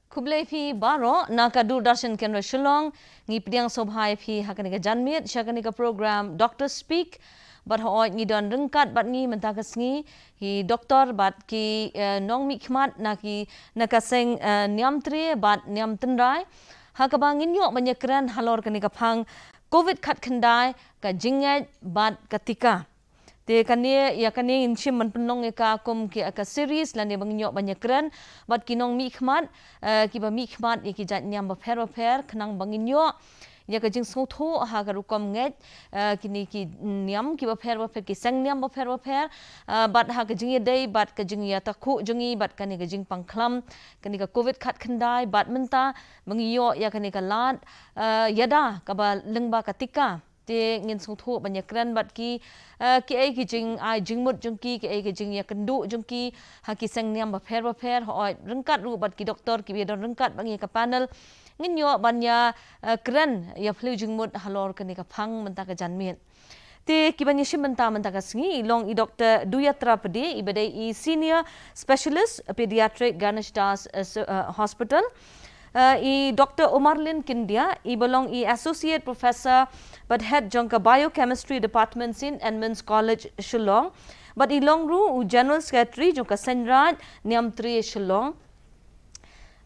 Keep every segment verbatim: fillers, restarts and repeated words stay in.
Khublei phi baroh na ka Doordarshan Kendra Shillong. Ngi pdiang sngewbha ïa phi ha kane ka janmiet sha kane ka program Doctor Speak. Bad hooid ngi don ryngkat bad ngi mynta ka sngi hi doktor bad ki, eh, nongmihkhmat na ki, na ka seng, eh, niamtre bad niamtynrai. Ha kaba ngin ïoh ban ïakren halor kane ka phang covid khatkhyndai, ka jingngeit bad ka tika. Te kane, ïa kane ngin shim ban pynlong ïa ka kum ki, ka series lane ba ngin ïoh ban ïakren bad ki nongmihkhmat, eh, kiba mihkhmat ïa ki jait niam bapher bapher khnang ba ngin ïoh ïa ka jingsngewthuh ha ka rukom ngeit, eh, kine ki niam kiba pher bapher, ki seng niam bapher bapher, eh, bad ha ka jingïadei bad ka jingïatakhuh jong ngi bad kane ka jingpang khlam kane ka covid khatkhyndai bad mynta ba ngi ïoh ïa kane ka lad, eh, ïada kaba lyngba ka tika. Te ngin sngewthuh ban ïakren bad ki, eh, kiei ki jingai jingmut jong ki, kiei ki jingïakynduh jong ki ha ki seng niam bapher bapher, hooid ryngkat ruh bad ki doktor kiba ïadon ryngkat bad ngi ha ka panel. Ngin ïoh ban ïa, eh, kren ïa phylliew jingmut halor kane ka phang mynta ka janmiet. Te kiba ngi shim bynta mynta ka sngi i long i Doktor Duyatra Pde, iba dei i Senior Specialist Pediatric Ganesh Das, eh, so, eh, Hospital. Eh, i Doktor Omarlin Kindia, iba long i Associate Professor bad Head jong ka Biochemistry Department, St Edmund's College, Shillong. Bad i long ruh u General Secretary jong ka Seng Raid Niamtre Shillong.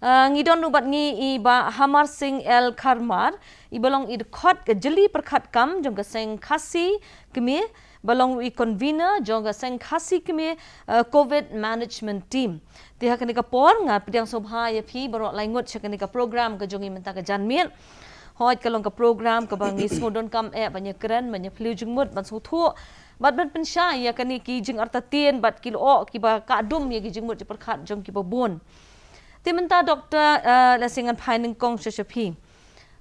Eh, ngi don ruh bad ngi i Bah Hamar Singh L Kharmar, iba long i dkhot ka jylliew pyrkhat kam jong ka Seng Khasi Khmer, ba long ruh i convener jong ka Seng Khasi Khmer, eh, covid management team. Te ha kane ka por nga pdiang sngewbha ïa phi baroh lai ngut sha kane ka program ka jong ngi mynta ka janmiet. Hooid ka long ka program kaba ngi sngewdonkam eh ban ïakren, ban ïa phylliew jingmut, ban sngewthuh bad ban pynshai ïa kine ki jingartatien bad ki lyoh kiba kha dum ïa ki jingmut jingpyrkhat jong kiba bun. Te mynta doktor, eh, la sngew ngan phai nyngkong sha sha phi.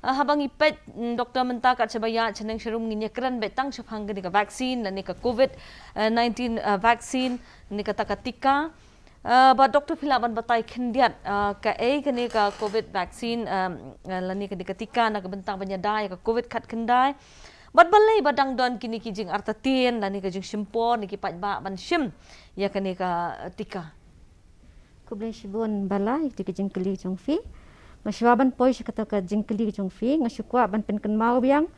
Eh, haba ngi peit, mm, doktor, mynta kat shaba ïaid shaneng sharum ngin ïakren beit tang shaphang kane ka vaccine lane ka covid, eh, nineteen, eh, vaccine, lane kata ka tika. Eh, bad doktor, phi lah ban batai khyndiat, eh, kaei kane ka covid vaccine, eh, eh, lane kane ka tika na ka bynta ban ïada ïa ka covid khatkhyndai. Bad balei ba dang don kine ki jingartatien lane ka jingshim por na ki paidbah ban shim ïa kane ka, eh, tika. Khublei shibun Bala ïa kine ki jingkylli jong phi. Nga shuwa ban poi sha kata ka jingkylli jong phi, nga shu kwah ban pynkynmaw biang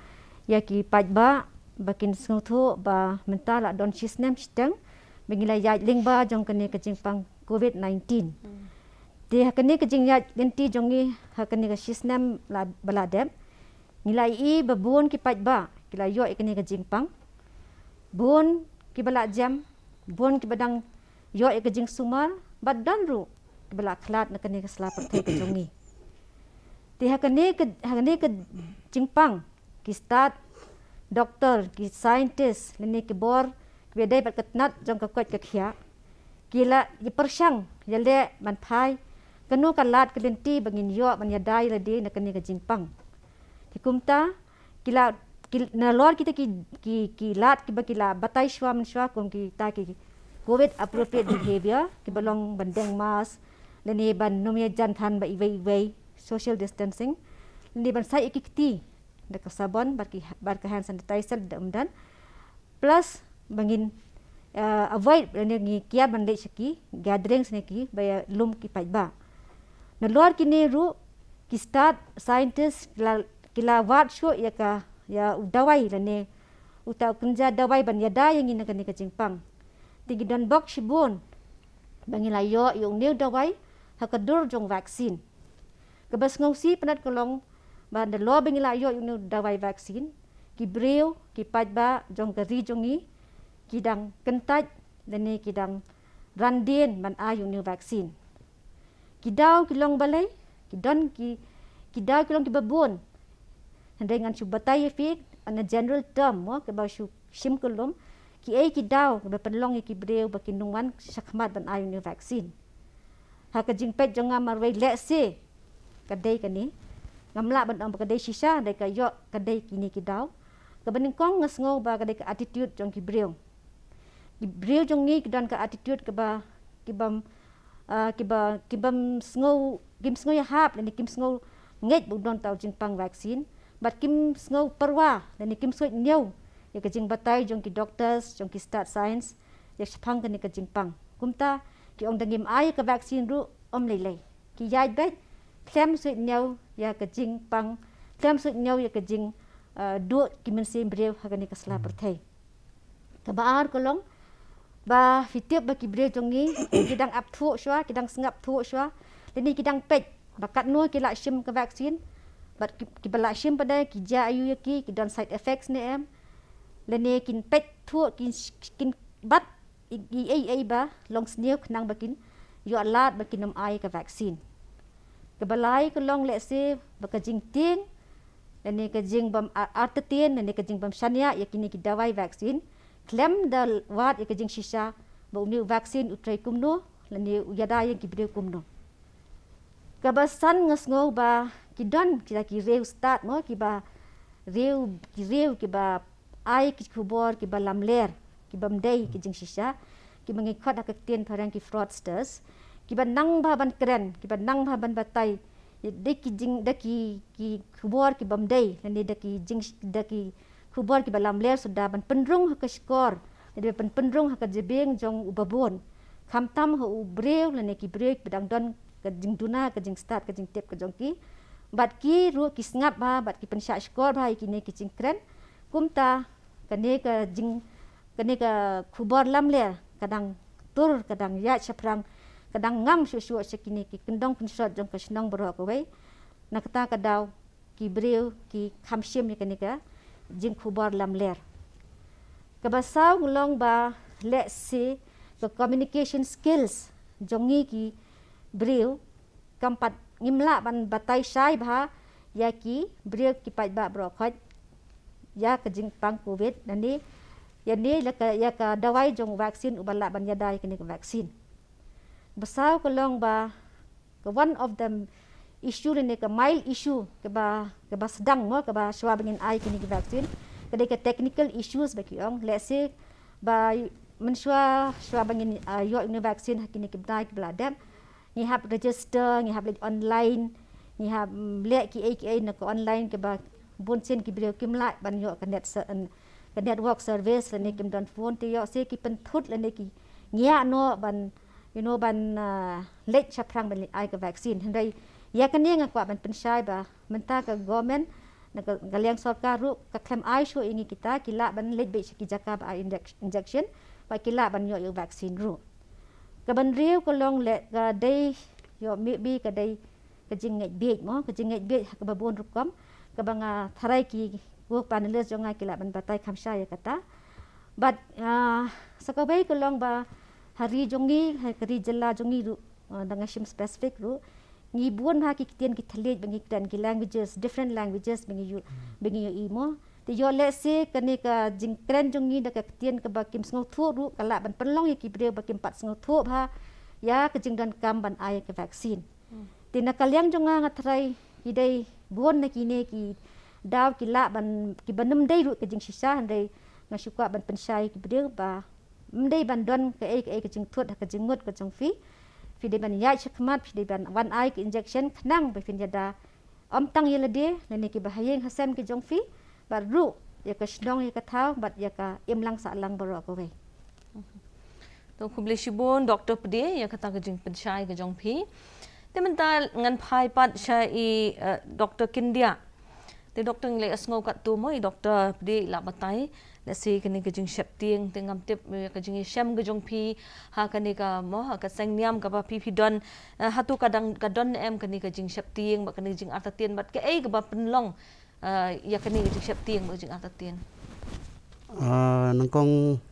ïa ki paidbah ba kin sngewthuh ba mynta la don shisnem shiteng ba ngi la ïaid lyngba jong kane ka jingpang covid nineteen. Hmm. Te ha kane ka jingïaid lynti jong ngi ha kane ka shisnem la, ba la dep, ngi la ïohi ba bun ki paidbah ki la ïoh ïa kane ka jingpang. Bun kiba la jem, bun kiba dang ïoh ïa ka jingsumar, bad don ruh kiba la khlad na kane ka sla pyrthei ka jong ngi. Te ha kane ka, ha kane ka jingpang, ki stad doktor, ki scientist, lane ki bor kiba dei bad ka tnat jong ka koit ka khiah, ki la ïa pyrshang ïaleh ban phai kano ka lad ka lynti ba ngin ïoh ban ïada ïa lade na kane ka jingpang. Te kumta ki la, ki, nalor kita ki, ki, ki lad kiba ki la batai shuwa mynshuwa kum kita ki covid appropriate behavior, kiba long ban deng mask, lane ban nym ïajan than bad iwei iwei, social distancing, lane ban sait ïa ki kti da ka sabon bad ki, bad ka hand sanitizer da um don. Plus ba ngin, eh, avoid lane ngi kiar ban leit sha ki gatherings ne kiba ïalum ki paidbah. Nalor kine ruh ki stad scientist ki la, ki la wad shuh ïa ka, ïa u dawai lane uta u kynja dawai ban ïada ïa ngi na kane ka jingpang. Te ngi don bok shibun ba ngi la ïoh ïa une u dawai ha ka dur jong vaccine. Kaba sngewsih bha ka long ba nalor ba ngi la ïoh ïa une u dawai vaccine, ki briew, ki paidbah jong ka ri jong ngi ki dang kyntait lane ki dang ran dien ban ai ïa une u vaccine. Ki daw ki long balei, ki don ki, ki daw ki long kiba bun. Hynrei ngan shu batai ïa phi on a general term mo, kaba shu shim kyllum, kiei ki daw kiba pynlong ïa ki briew ba kin ym wan shakhmat ban ai ïa une u vaccine. Ha ka jingpeit jong nga marwei, lehse ka dei kane. Ngam lah ban ong ba ka dei shisha, hynrei ka ïoh ka dei kine ki daw. Kaba nyngkong nga sngew ba ka dei ka attitude jong ki briew. Ki briew jong ngi ki don ka attitude kaba, kibym, ah, kiba, kibym sngew, kim sngew ïahap lane kim sngew ngeit ba u don uta u jingpang vaccine. Bad kim sngew pyrwa lane kim sngew ñiew ïa ka jingbatai jong ki doctors, jong ki stad science ïa shaphang kane ka jingpang. Kumta ki ong da ngim ai ka vaccine ruh ym lei lei. Ki ïaid beit, khlem suidñiew ïa ka jingpang, khlem suidñiew ïa ka jing, eh, duh ki mynsiem briew ha kane ka sla pyrthei. Kaba ar ka long ba phi tip ba ki briew jong ngi ki dang ap thuh shuwa, ki dang sngap thuh shuwa, lane ki dang peit ba katno ki lah shim ka vaccine, bad ki, kiba lah shim pat de ki jia aïu ïa ki, ki don side effects ne em, lane kin peit thuh, kin, kin bat ei ei ei ba long sniew khnang ba kin ïoh lad ba kin ym ai ka vaccine. Kaba lai ka long lehse ba ka jingtieng, lane ka jingbym ar-, artatien, lane ka jingbym shaniah ïa kine ki dawai vaccine, khlem da wad ïa ka jingshisha ba une u vaccine u trei kumno, lane u ïada ïa ki briew kumno. Kaba san nga sngew ba ki don kita ki riew stad mo, kiba riew, ki riew kiba ai ki khubor kiba lamler, kibym dei ki jingshisha, kiba ngi khot ha ka ktien phareng ki fraudsters, kiba nang bha ban kren, kiba nang bha ban batai da ki jing, da ki, ki khubor kibym dei, lane da ki jing, da ki khubor kiba lamler suda ban pynrung ha ka shkor, lane ban pynrung ha ka jabieng jong uba bun, khamtam ha u briew lane ki briew kiba dang don ka jingduna, ka jingstad, ka jingtip ka jong ki. Bad ki ruh ki sngap bha, bad ki pynshah shkor bha ïa kine ki jingkren. Kumta kane ka jing, kane ka khubor lamler ka dang tur, ka dang ïaid shaphrang, ka dang ngam shuh shuh sha kine ki kyndong kynshot jong ka shnong baroh kawei. Na kata ka daw ki briew ki kham shim ïa kane ka jingkhubor lamler. Kaba saw ka long ba lehse ka communication skills jong ngi ki briew kam pat, ngim lah ban batai shai bha ïa ki briew ki paidbah baroh khoit ïa ka jingpang covid, lane ïa ne la ka, ïa ka dawai jong vaccine uba lah ban ïada ïa kane ka vaccine. Ba saw ka long ba ka one of the issue lane ka mild issue kaba, kaba sdang mo, kaba shuwa ba ngin ai kine ki vaccine, ka dei ka technical issues ba ki ong. Lehse ba mynshuwa, shuwa ba ngin, ah, ïoh ïa une u vaccine ha kine ki bnai kiba la dep, ngi hap register, ngi hap leit online, ngi hap, mm, leh kiei kiei na ka online, kaba bun sien ki briew kim lah ban ïoh ka net se-, ka network service, lane kim don phone, te ïoh se ki pynthut lane ki ngiah noh ban, you know, ban, ah, leit shaphrang ban leit ai ka vaccine. Hynrei ïa kane nga kwah ban pynshai ba mynta ka government, na ka, ka liang sorkar ruh ka khlem ai shuh ïa ngi kita, ki lah ban leit beit sha ki jaka ba ai injec-, injection, ba ki lah ban ïoh ïa u vaccine ruh. Kaba hynriew ka long leh ka dei, ïoh, maybe ka dei ka jingngeit bieit mo, ka jingngeit bieit ha kaba bun rukom, kaba nga tharai ki, ko panelist jong nga ki lah ban batai kham shai ïa kata. But, ah, sa kawei ka long ba ha ri jong ngi, ha ka ri jylla jong ngi ruh, ah, da nga shim specific ruh, ngi bun ha ki ktien ki thylliej ba ngi kren, ki languages, different languages ba ngi ïoh, ba ngi ïohi mo. Te ïoh lehse kane ka jingkren jong ngi da ka ktien kaba kim sngewthuh ruh ka lah ban pynlong ïa ki briew ba kim pat sngewthuh bha ïa ka jingdonkam ban ai ka vaccine. Te na ka liang jong nga, nga tharai ki dei bun na kine ki daw ki lah ban, kiba nym dei ruh ka jingshisha, hynrei nga shu kwah ban pynshai ki briew ba ym dei ban don kaei kaei ka jingthut ha ka jingmut ka jong phi. Phi dei ban ïaid shakhmat, phi dei ban wan ai ka injection khnang ba phin ïada ym tang ïa lade lane kiba ha ïing ha sem ki jong phi, bad ruh ïa ka shnong, ïa ka thaw, bad ïa ka imlang sahlang baroh kawei. To khublei shibun Doctor Pde ïa kata ka jingpynshai ka jong phi. Te mynta ngan phai pat sha i, eh, Doctor Kyndiah. Te Doctor, ngi la ïohsngew katto mo, i Doctor Pde i la batai, lehse kane ka jingsheptieng, te ngam tip ïa ka jingïashem ka jong phi ha kane ka mo, ha ka seng niam kaba phi phi don, eh, hato ka dang, ka don em kane ka jingsheptieng bad kane ka jingartatien, bad kaei kaba pynlong, eh, ïa kane ka jingsheptieng bad jingartatien? Ah, nyngkong,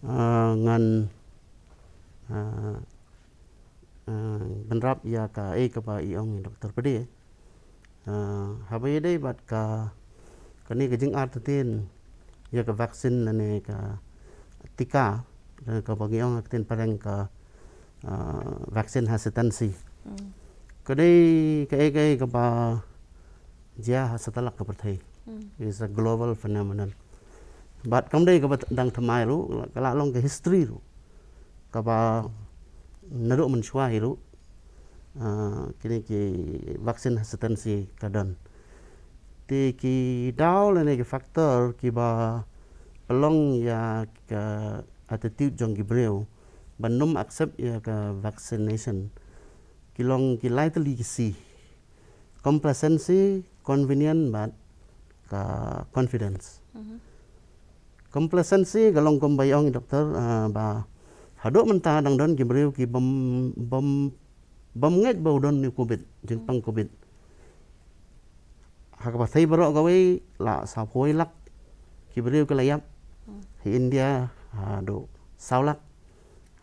ah, ngan, ah, ah, bynrap ïa kaei kaba i ong i Doctor Pde. Ah, haba ïadei bad ka, kane ka jingartatien ïa ka vaccine lane ka tika, eh, kaba ngi ong ha ka ktien phareng ka, ah, vaccine hesitancy. Ka dei kaei kaei kaba jia ha satlak ka pyrthei. It's a global phenomenon. Bad kam dei kaba dang thymmai ruh, ka la long ka history ruh, kaba naduh mynshuwa hi ruh, ah, kine ki vaccine hesitancy ka don. Te ki daw lane ki factor kiba pynlong ïa ka attitude jong ki briew ban nym accept ïa ka vaccination. ki long ki lai tylli ki C. Complacency, convenient bad ka confidence. Complacency ka long kumba ïa ong i doktor, ah, ba haduh mynta dang don ki briew ki bym, bym, bym ngeit ba u don une u covid, jingpang covid. Ha kaba thei baroh kawei la saphew lak ki briew ki la ïap. Ha India haduh saw lak.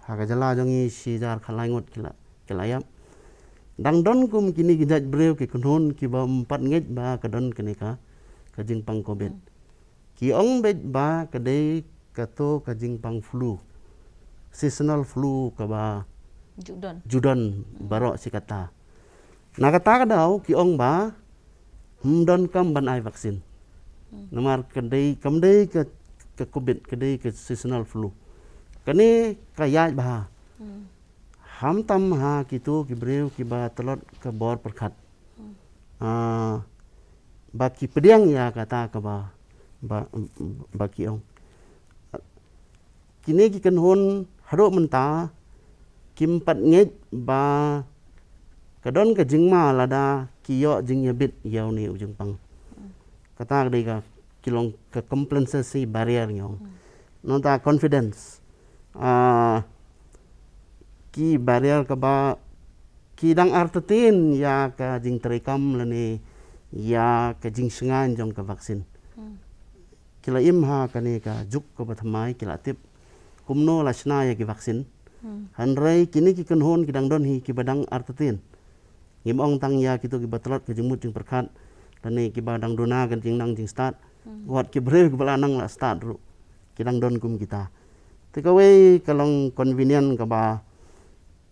Ha ka jylla jong ngi shi hajar khatlai ngut ki la, ki la ïap. Dang don kum kine ki jait briew ki kynhun ki bym pat ngeit ba ka don kane ka, ka jingpang covid. Ki ong beit ba ka dei kato ka jingpang flu, seasonal flu kaba ju don, ju don baroh shi katta. Na kata ka daw ki ong ba ym donkam ban ai vaccine. Namar ka dei, kam dei ka, ka covid, ka dei ka seasonal flu. Kane ka ïaid bha. Khamtam ha kito ki briew kiba tlot ka bor pyrkhat. Ah, ba ki pdiang ïa kata kaba, ba, ba ki ong. Kine ki kynhun haduh mynta kim pat ngeit ba ka don ka jingma lada ki ïoh jingïabit ïa une u jingpang. Kata ka dei ka, ki long ka complacency barrier ngi ong. Nangta confidence. Ah, ki barrier kaba ki dang artatien ïa ka jingtrei kam lane ïa ka jingshngaiñ jong ka vaccine. Ki la im ha kane ka juk kaba thymmai, ki la tip kumno la shna ïa ki vaccine. Hynrei kine ki kynhun ki dang don hi kiba dang artatien. Ngim ong tang ïa kito kiba tlot ka jingmut jingpyrkhat lane kiba dang duna ka jingnang jingstad. Wat ki briew kiba la nang la stad ruh ki dang don kum kita. Te kawei ka long convenient kaba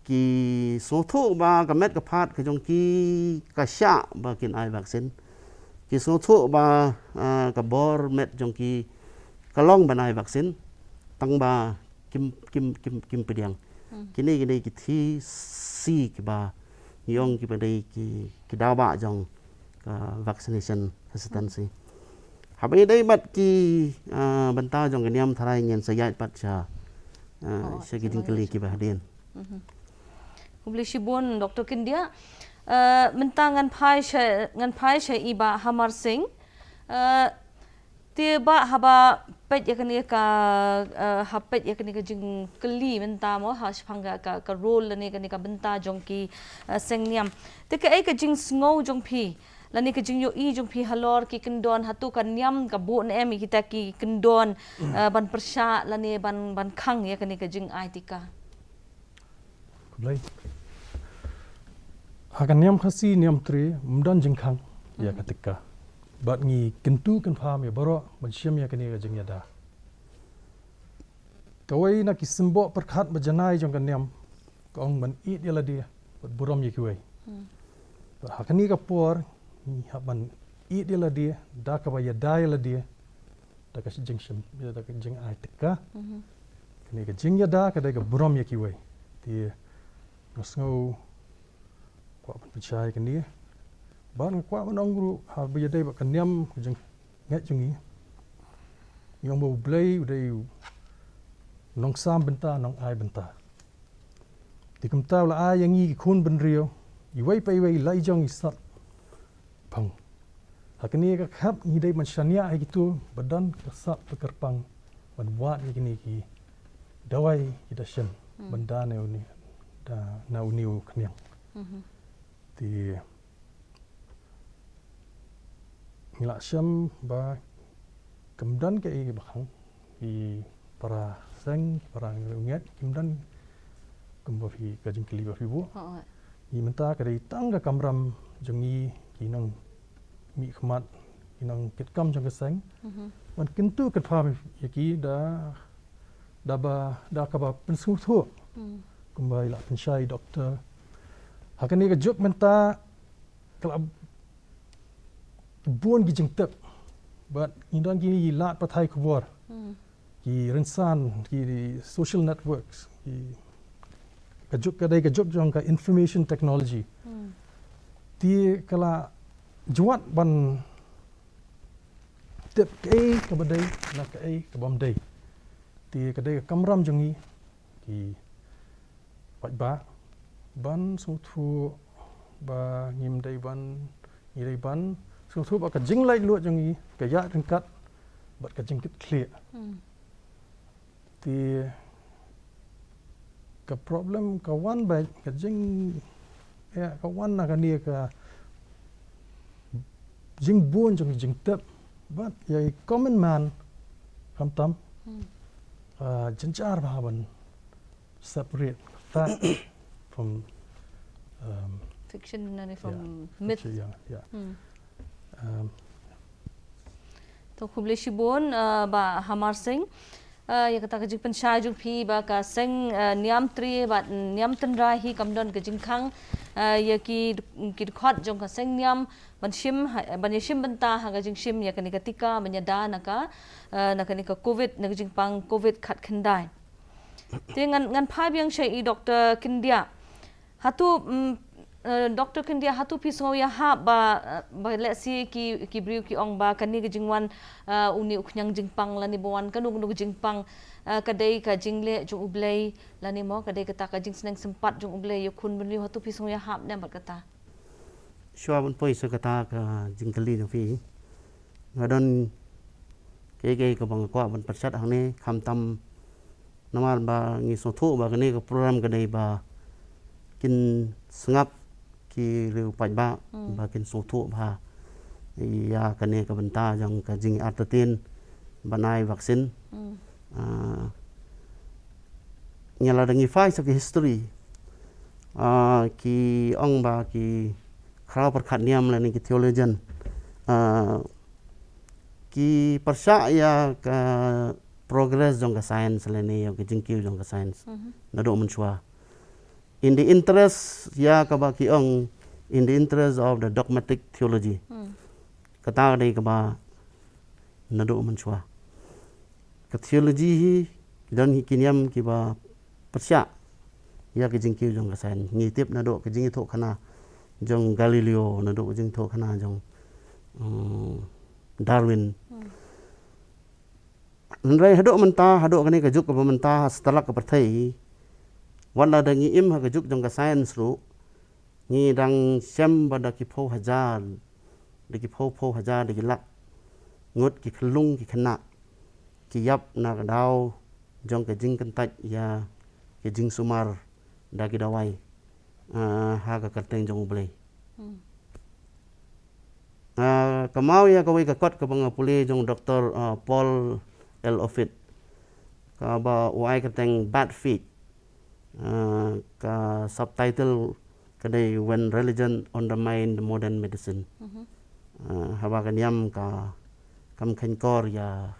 ki sngewthuh ba ka met ka phad ka jong ki ka shah ba kin ai vaccine. Ki sngewthuh ba, ah, ka bor met jong ki ka long ban ai vaccine, tang ba kim, kim, kim, kim pdiang. Kine, kine ki dei ki C kiba ngi ong kiba dei ki, ki daw ba jong ka vaccination hesitancy. Haba ïadei bad ki, ah, bynta jong ka niam, tharai ngin sa ïaid pat sha, ah, sha ki jingkylli kiba hadien. Khublei shibun Doktor Kyndiah. Ah, mynta ngan phai sha, ngan phai sha i Bah Hamar Singh. Ah, te Bah, haba peit ïa kane ka, ah, haba peit ïa kane ka jingkylli mynta mo, ha shaphang ka, ka, ka role lane kane ka bynta jong ki, ah, seng niam. Te kaei ka jingsngew jong phi lane ka jingïohi jong phi halor ki kyndon, hato ka niam ka buh ne em ïa kita ki kyndon, ah, ban pyrshah lane ban, ban khang ïa kane ka jingai tika? Khublei. Ha ka niam Khasi, niam Tre, ym don jingkhang ïa ka tika. Bad ngi kyntu kynpham ïa baroh ban shim ïa kane ka jingïada. Kawei na ki symboh pyrkhat ba janai jong ka niam ka ong ban ïeit ïa lade bad burom ïa kiwei. Bad ha kane ka por ngi hap ban ïeit ïa lade da kaba ïada ïa lade da ka jingshim, da ka jingai tika. Kane ka jingïada ka dei ka burom ïa kiwei. Te nga sngew kwah ban pynshai kane. Bad nga kwah ban ong ruh haba ïadei bad ka niam ka jingngeit jong ngi, ngi ong ba U Blei u dei u nongsam bynta, nongai bynta. Te kumta u la ai ïa ngi ki khun bynriew, iwei pa iwei la i jong i sap pang. Ha kane ka khap ngi dei ban shaniah ïa kito ba don ka sap ka kyrpang ban wad ïa kine ki dawai ki da shem ban da na une, da na une u khñiang. Te ngi la shem ba kam don kaei ba khang, ki para seng, ki para ngeit kim don kumba phi, ka jingkylli ba phi buh. Hooid. Ngi mynta ka dei tang ka kamram jong ngi ki nongmihkhmat, ki nongkitkam jong ka seng. Ban kyntu kynpham ïa ki da, da ba, da kaba pynsngewthuh. Kumba i la pynshai doktor. Ha kane ka juk mynta ka la bun ki jingtip. Bad ngi don ki lad pathai khubor. Ki rynsan, ki social networks, ki ka juk ka dei ka juk jong ka information technology. Te ka la jwat ban tip kaei kaba dei na kaei kaba ym dei. Te ka dei ka kamram jong ngi ki paidbah, ban sngewthuh ba ngim dei ban, ngi dei ban sngewthuh ba ka jinglaitluid jong ngi ka ïaid ryngkat bad ka jingkitkhlieh. Te ka problem ka wan bad ka jing, ïa, ka wan na kane ka jingbun jong ka jingtip bad ïa i common man, khamtam, ah, jynjar bha ban separate that from, um, Fiction na ni from yeah, myth. Fiction, yeah, yeah. Hmm. Um, To khublei shibun, uh, Bah Hamar Singh. Uh, ïa kata ka jingpynshai jong phi ba ka seng, uh, niam tri bad niam tynrai hi kam don ka jingkhang, uh, ïa ki, ki dkhot jong ka seng niam ban shim, ha, ban ïa shim bynta ha ka jingshim ïa kane ka tika ban ïada na ka, uh, na kane ka covid, na ka jingpang covid khatkhyndai. Te ngan, ngan phai biang sha i Doctor Kyndiah. Hato, mm, eh, Doctor Kyndiah, hato phi sngew ïahap ba, eh, ba lehse ki, ki briew ki ong ba kane ka jingwan, eh, une u khñiang jingpang lane ba wan kano kano ka jingpang, eh, ka dei ka jingleh jong U Blei lane mo ka dei kata ka jingsneng sympat jong U Blei ïa u khun bynriew, hato phi sngew ïahap ne em bad kata? Shuwa ban poi sha kata ka jingkylli jong phi, nga don kaei kaei kaba nga kwah ban pyrshah hangne, khamtam namar ba ngi sngewthuh ba kane ka program ka dei ba kin sngap ki riew paidbah, hmm, ba kin sngewthuh bha ïa kane ka bynta jong ka jingartatien ban ai vaccine. Hmm. Ah, ngi la dang ïa phai sha ki history. Ah, ki ong ba ki khraw pyrkhat niam lane ki theologian, ah, ki pyrshah ïa ka progress jong ka science lane ïa ka jingkiew jong ka science. Mhm. Naduh mynshuwa. In the interest, ïa kaba ki ong, in the interest of the dogmatic theology. Hmm. Kata ka dei kaba naduh mynshuwa. Ka theology hi, ki don hi ki niam kiba pyrshah ïa ka jingkiew jong ka science. Ngi tip naduh ka jingïathuhkhana jong Galileo, naduh ka jingïathuhkhana jong, um, Darwin. Hmm. Hynrei haduh mynta, haduh kane ka juk kaba mynta ha satlak ka pyrthei, wat la dang ngi im ha ka juk jong ka science ruh, ngi dang shem ba da ki phew hajar, da ki phew phew hajar, da ki lak ngut ki khyllung ki khynnah ki ïap na ka daw jong ka jingkyntait ïa ka jingsumar da ki dawai, ah, ha ka kyrteng jong U Blei. Hmm. Ah, ka maw ïa kawei ka kot kaba nga pule jong Doctor, ah, Paul L. Offit, kaba u ai kyrteng Bad Faith. Ah, ka subtitle ka dei When Religion Undermine the Modern Medicine. Mhm. Ah, haba ka niam ka kam kheiñ kor ïa,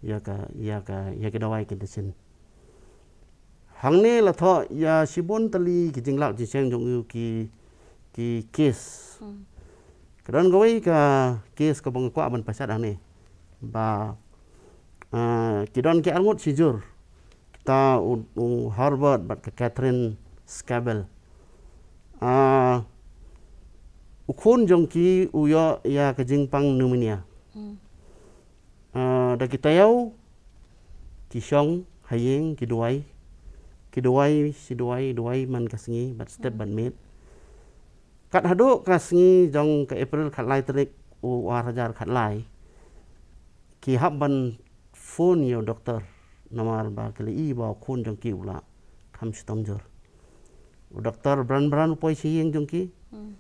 ïa ka, ïa ka, ïa ki dawai ki medicine. Hangne la thoh ïa shibun tylli ki jinglap jingsheng jong u, ki, ki case. Hmm. Ka don kawei ka case kaba nga kwah ban pyrshah hangne. Ba, ah, ki don ki arngut shijur. Kita u, u Herbert bad ka Catherine Skebell. Ah, u khun jong ki u ïoh ïa ka jingpang pneumonia. Hmm. Ah, da ki taïew, ki shong ha ïing, ki duwai, ki duwai, shi duwai, duwai man ka sngi, bad step, hmm, bad miet. Kat haduh ka sngi jong ka April khatlai tarik u ar hajar khatlai, ki hap ban phone ïa u doktor, namar ba ki la ïohi ba u khun jong ki u la kham shitom jur. U doktor bran bran u poi sha ïing jong ki. Hmm.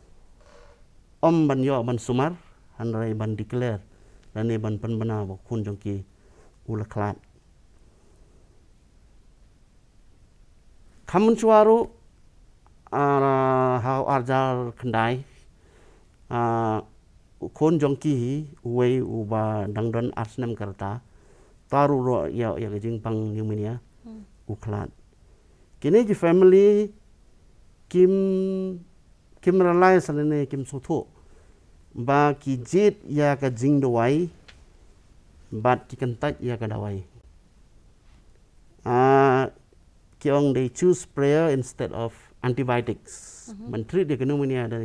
Ym ban ïoh ban sumar, hynrei ban declare lane ban pynbna ba u khun jong ki u la khlad. Kham mynshuwa ruh, ah, ha u ar hajar khyndai, ah, u khun jong ki hi, uwei uba dang don ar snem ka rta, ta ruh u ïoh ïa ka jingpang pneumonia, hmm, u khlad. Kine ki family kim, kim realize lane kim sngewthuh ba ki jied ïa ka jingduwai bad ki kyntait ïa ka dawai. Ah, ki ong they choose prayer instead of antibiotics. Mhm. Ban treat ïa ka pneumonia da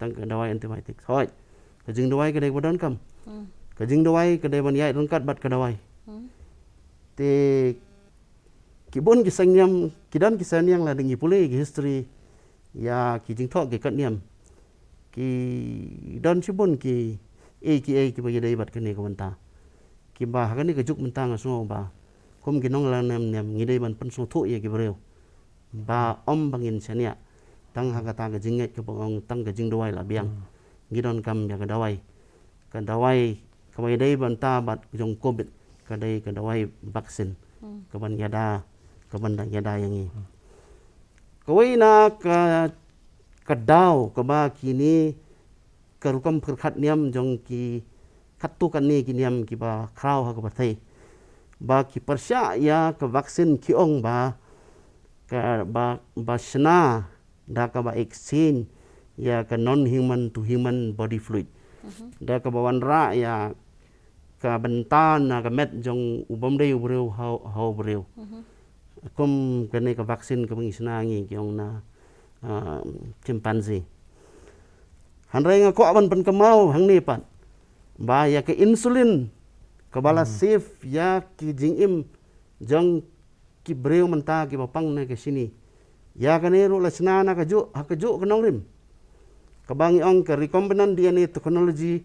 tang ka dawai antibiotics. Hooid, ka jingduwai ka dei ba donkam. Hmm. Ka jingduwai ka dei ban ïaid ryngkat bad ka dawai. Hmm. Te ki bun ki seng niam, ki don ki seng niam, la dang ngi pule ki history, ïa ki jingthoh ki katniam, ki don shibun ki ei ki ei kiba ïadei bad kane ka bynta. Kiba ha kane ka juk mynta nga sngew ba kum ki nongïalam niam ngi dei ban pynsngewthuh ïa ki briew ba ym ba ngin shaniah tang ha kata ka jingngeit kaba ong tang ka jingduwai la biang. Ngi donkam ïa ka dawai, ka dawai kaba ïadei bynta bad jong covid, ka dei ka dawai vaccine kaban ïada, kaban da ïada ïa ngi. Kawei na ka, ka daw kaba kine ka rukom pyrkhat niam jong ki katto katne ki niam kiba khraw ha ka pyrthei ba ki pyrshah ïa ka vaccine ki ong ba ka ba, ba shna da kaba exchange ïa ka non human to human body fluid, da kaba wanrah ïa ka bynta na ka met jong u bym dei u briew ha u briew. Kum kane ka vaccine kaba ngi shna ngi ki ong na, ah, chimpanzee. Hynrei nga kwah ban pynkynmaw hangne pat ba ïa ka insulin kaba la save ïa ki jingim jong ki briew mynta kiba pang na ka shini. Ïa kane ruh la shna na kajuh ha kajuh ka nongrim kaba ngi ong ka recombinant D N A technology,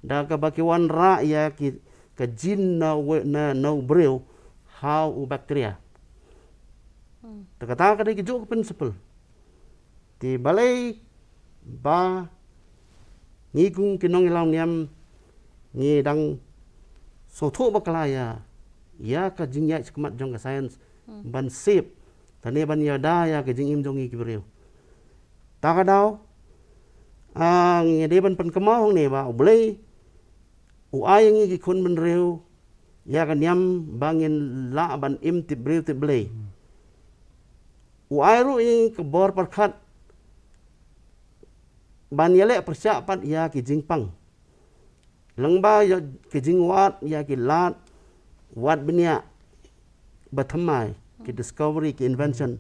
da kaba ki wanrah ïa ki, ka gene na u, na, na u briew ha u bacteria. Te kata ka dei kajuh ka principle. Te balei ba ngi kum ki nongïalam niam ngi dang sngewthuh bakla ïa, ïa ka jingïaid shakhmat jong ka science ban save lane ban ïada ïa ka jingim jong ngi ki briew. Ta ka daw, ah, ngi dei ban pynkynmaw hangne ba U Blei u ai ïa ngi ki khun bynriew ïa ka niam ba ngin lah ban im tip briew tip Blei. U ai ruh ïa ngi ka bor pyrkhat ban ïaleh pyrshah pat ïa ki jingpang. Lyngba ïa ki jingwad ïa ki lad wad bniah ba thymmai, ki discovery, ki invention.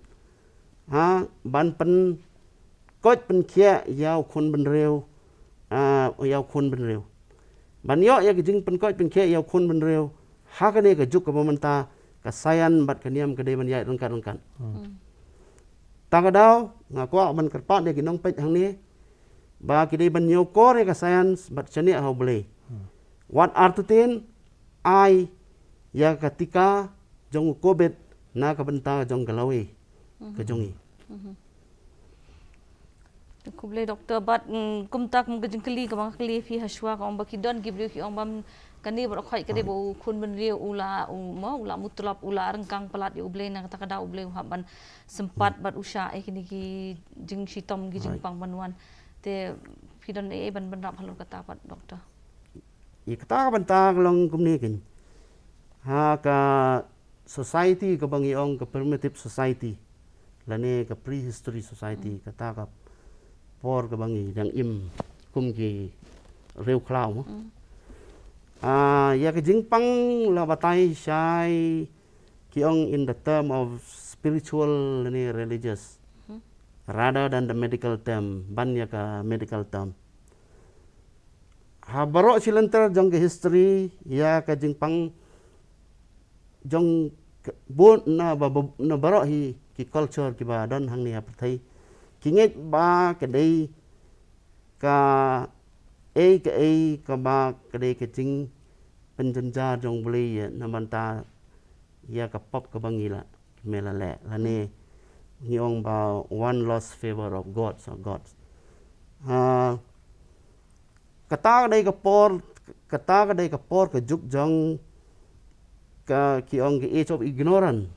Ha, ban pynkoit pynkhiah ïa u khun bynriew, ah, ïa u khun bynriew. Ban ïoh ïa ki jingpynkoit pynkhiah ïa u khun bynriew ha kane ka juk kaba mynta, ka science bad ka niam ka dei ban ïaid ryngkat ryngkat. Ta ka daw nga kwah ban kyrpad ïa ki nongpeit hangne ba ki dei ban ñiewkor ïa ka science bad shaniah ha U Blei. Wat artatien ai ïa ka tika jong u covid na ka bynta jong ka lawei ka jong ngi. Khublei Doctor, bad, mm, kumta kum ka jingkylli kaba nga kylli phi ha shuwa ka ong ba ki don ki briew ki ong ba kane bad u khait ka dei ba u khun bynriew u la, u mo, u la mutlop, u la ryngkang palat ïa U Blei, na kata ka daw U Blei u hap ban sympat bad u shah ïa kine ki jingshitom ki jingpang ban wan. Te phi don ei ei ban bynrap halor kata pat Doctor? Ïa kata ka bynta ka long kumne kein. Ha ka society kaba ngi ong ka primitive society lane ka prehistory society, kata ka por kaba ngi dang im kum ki riew khlaw mo. Ah, ïa ka jingpang la batai shai ki ong in the term of spiritual lane religious rather than the medical term, ban ïa ka medical term. Ha baroh shi lynter jong ka history ïa ka jingpang jong ka, bun na ba, ba, na baroh hi ki culture kiba don hangne ha pyrthei ki ngeit ba ka dei ka ei ka ei kaba ka dei ka jingpynjynjar jong U Blei ïa na bynta ïa ka pop kaba ngi la, me la leh lane ngi ong ba one lost favor of gods or gods. Ah, kata ka dei ka por, kata ka dei ka por ka juk jong ka ki ong ka age of ignorance.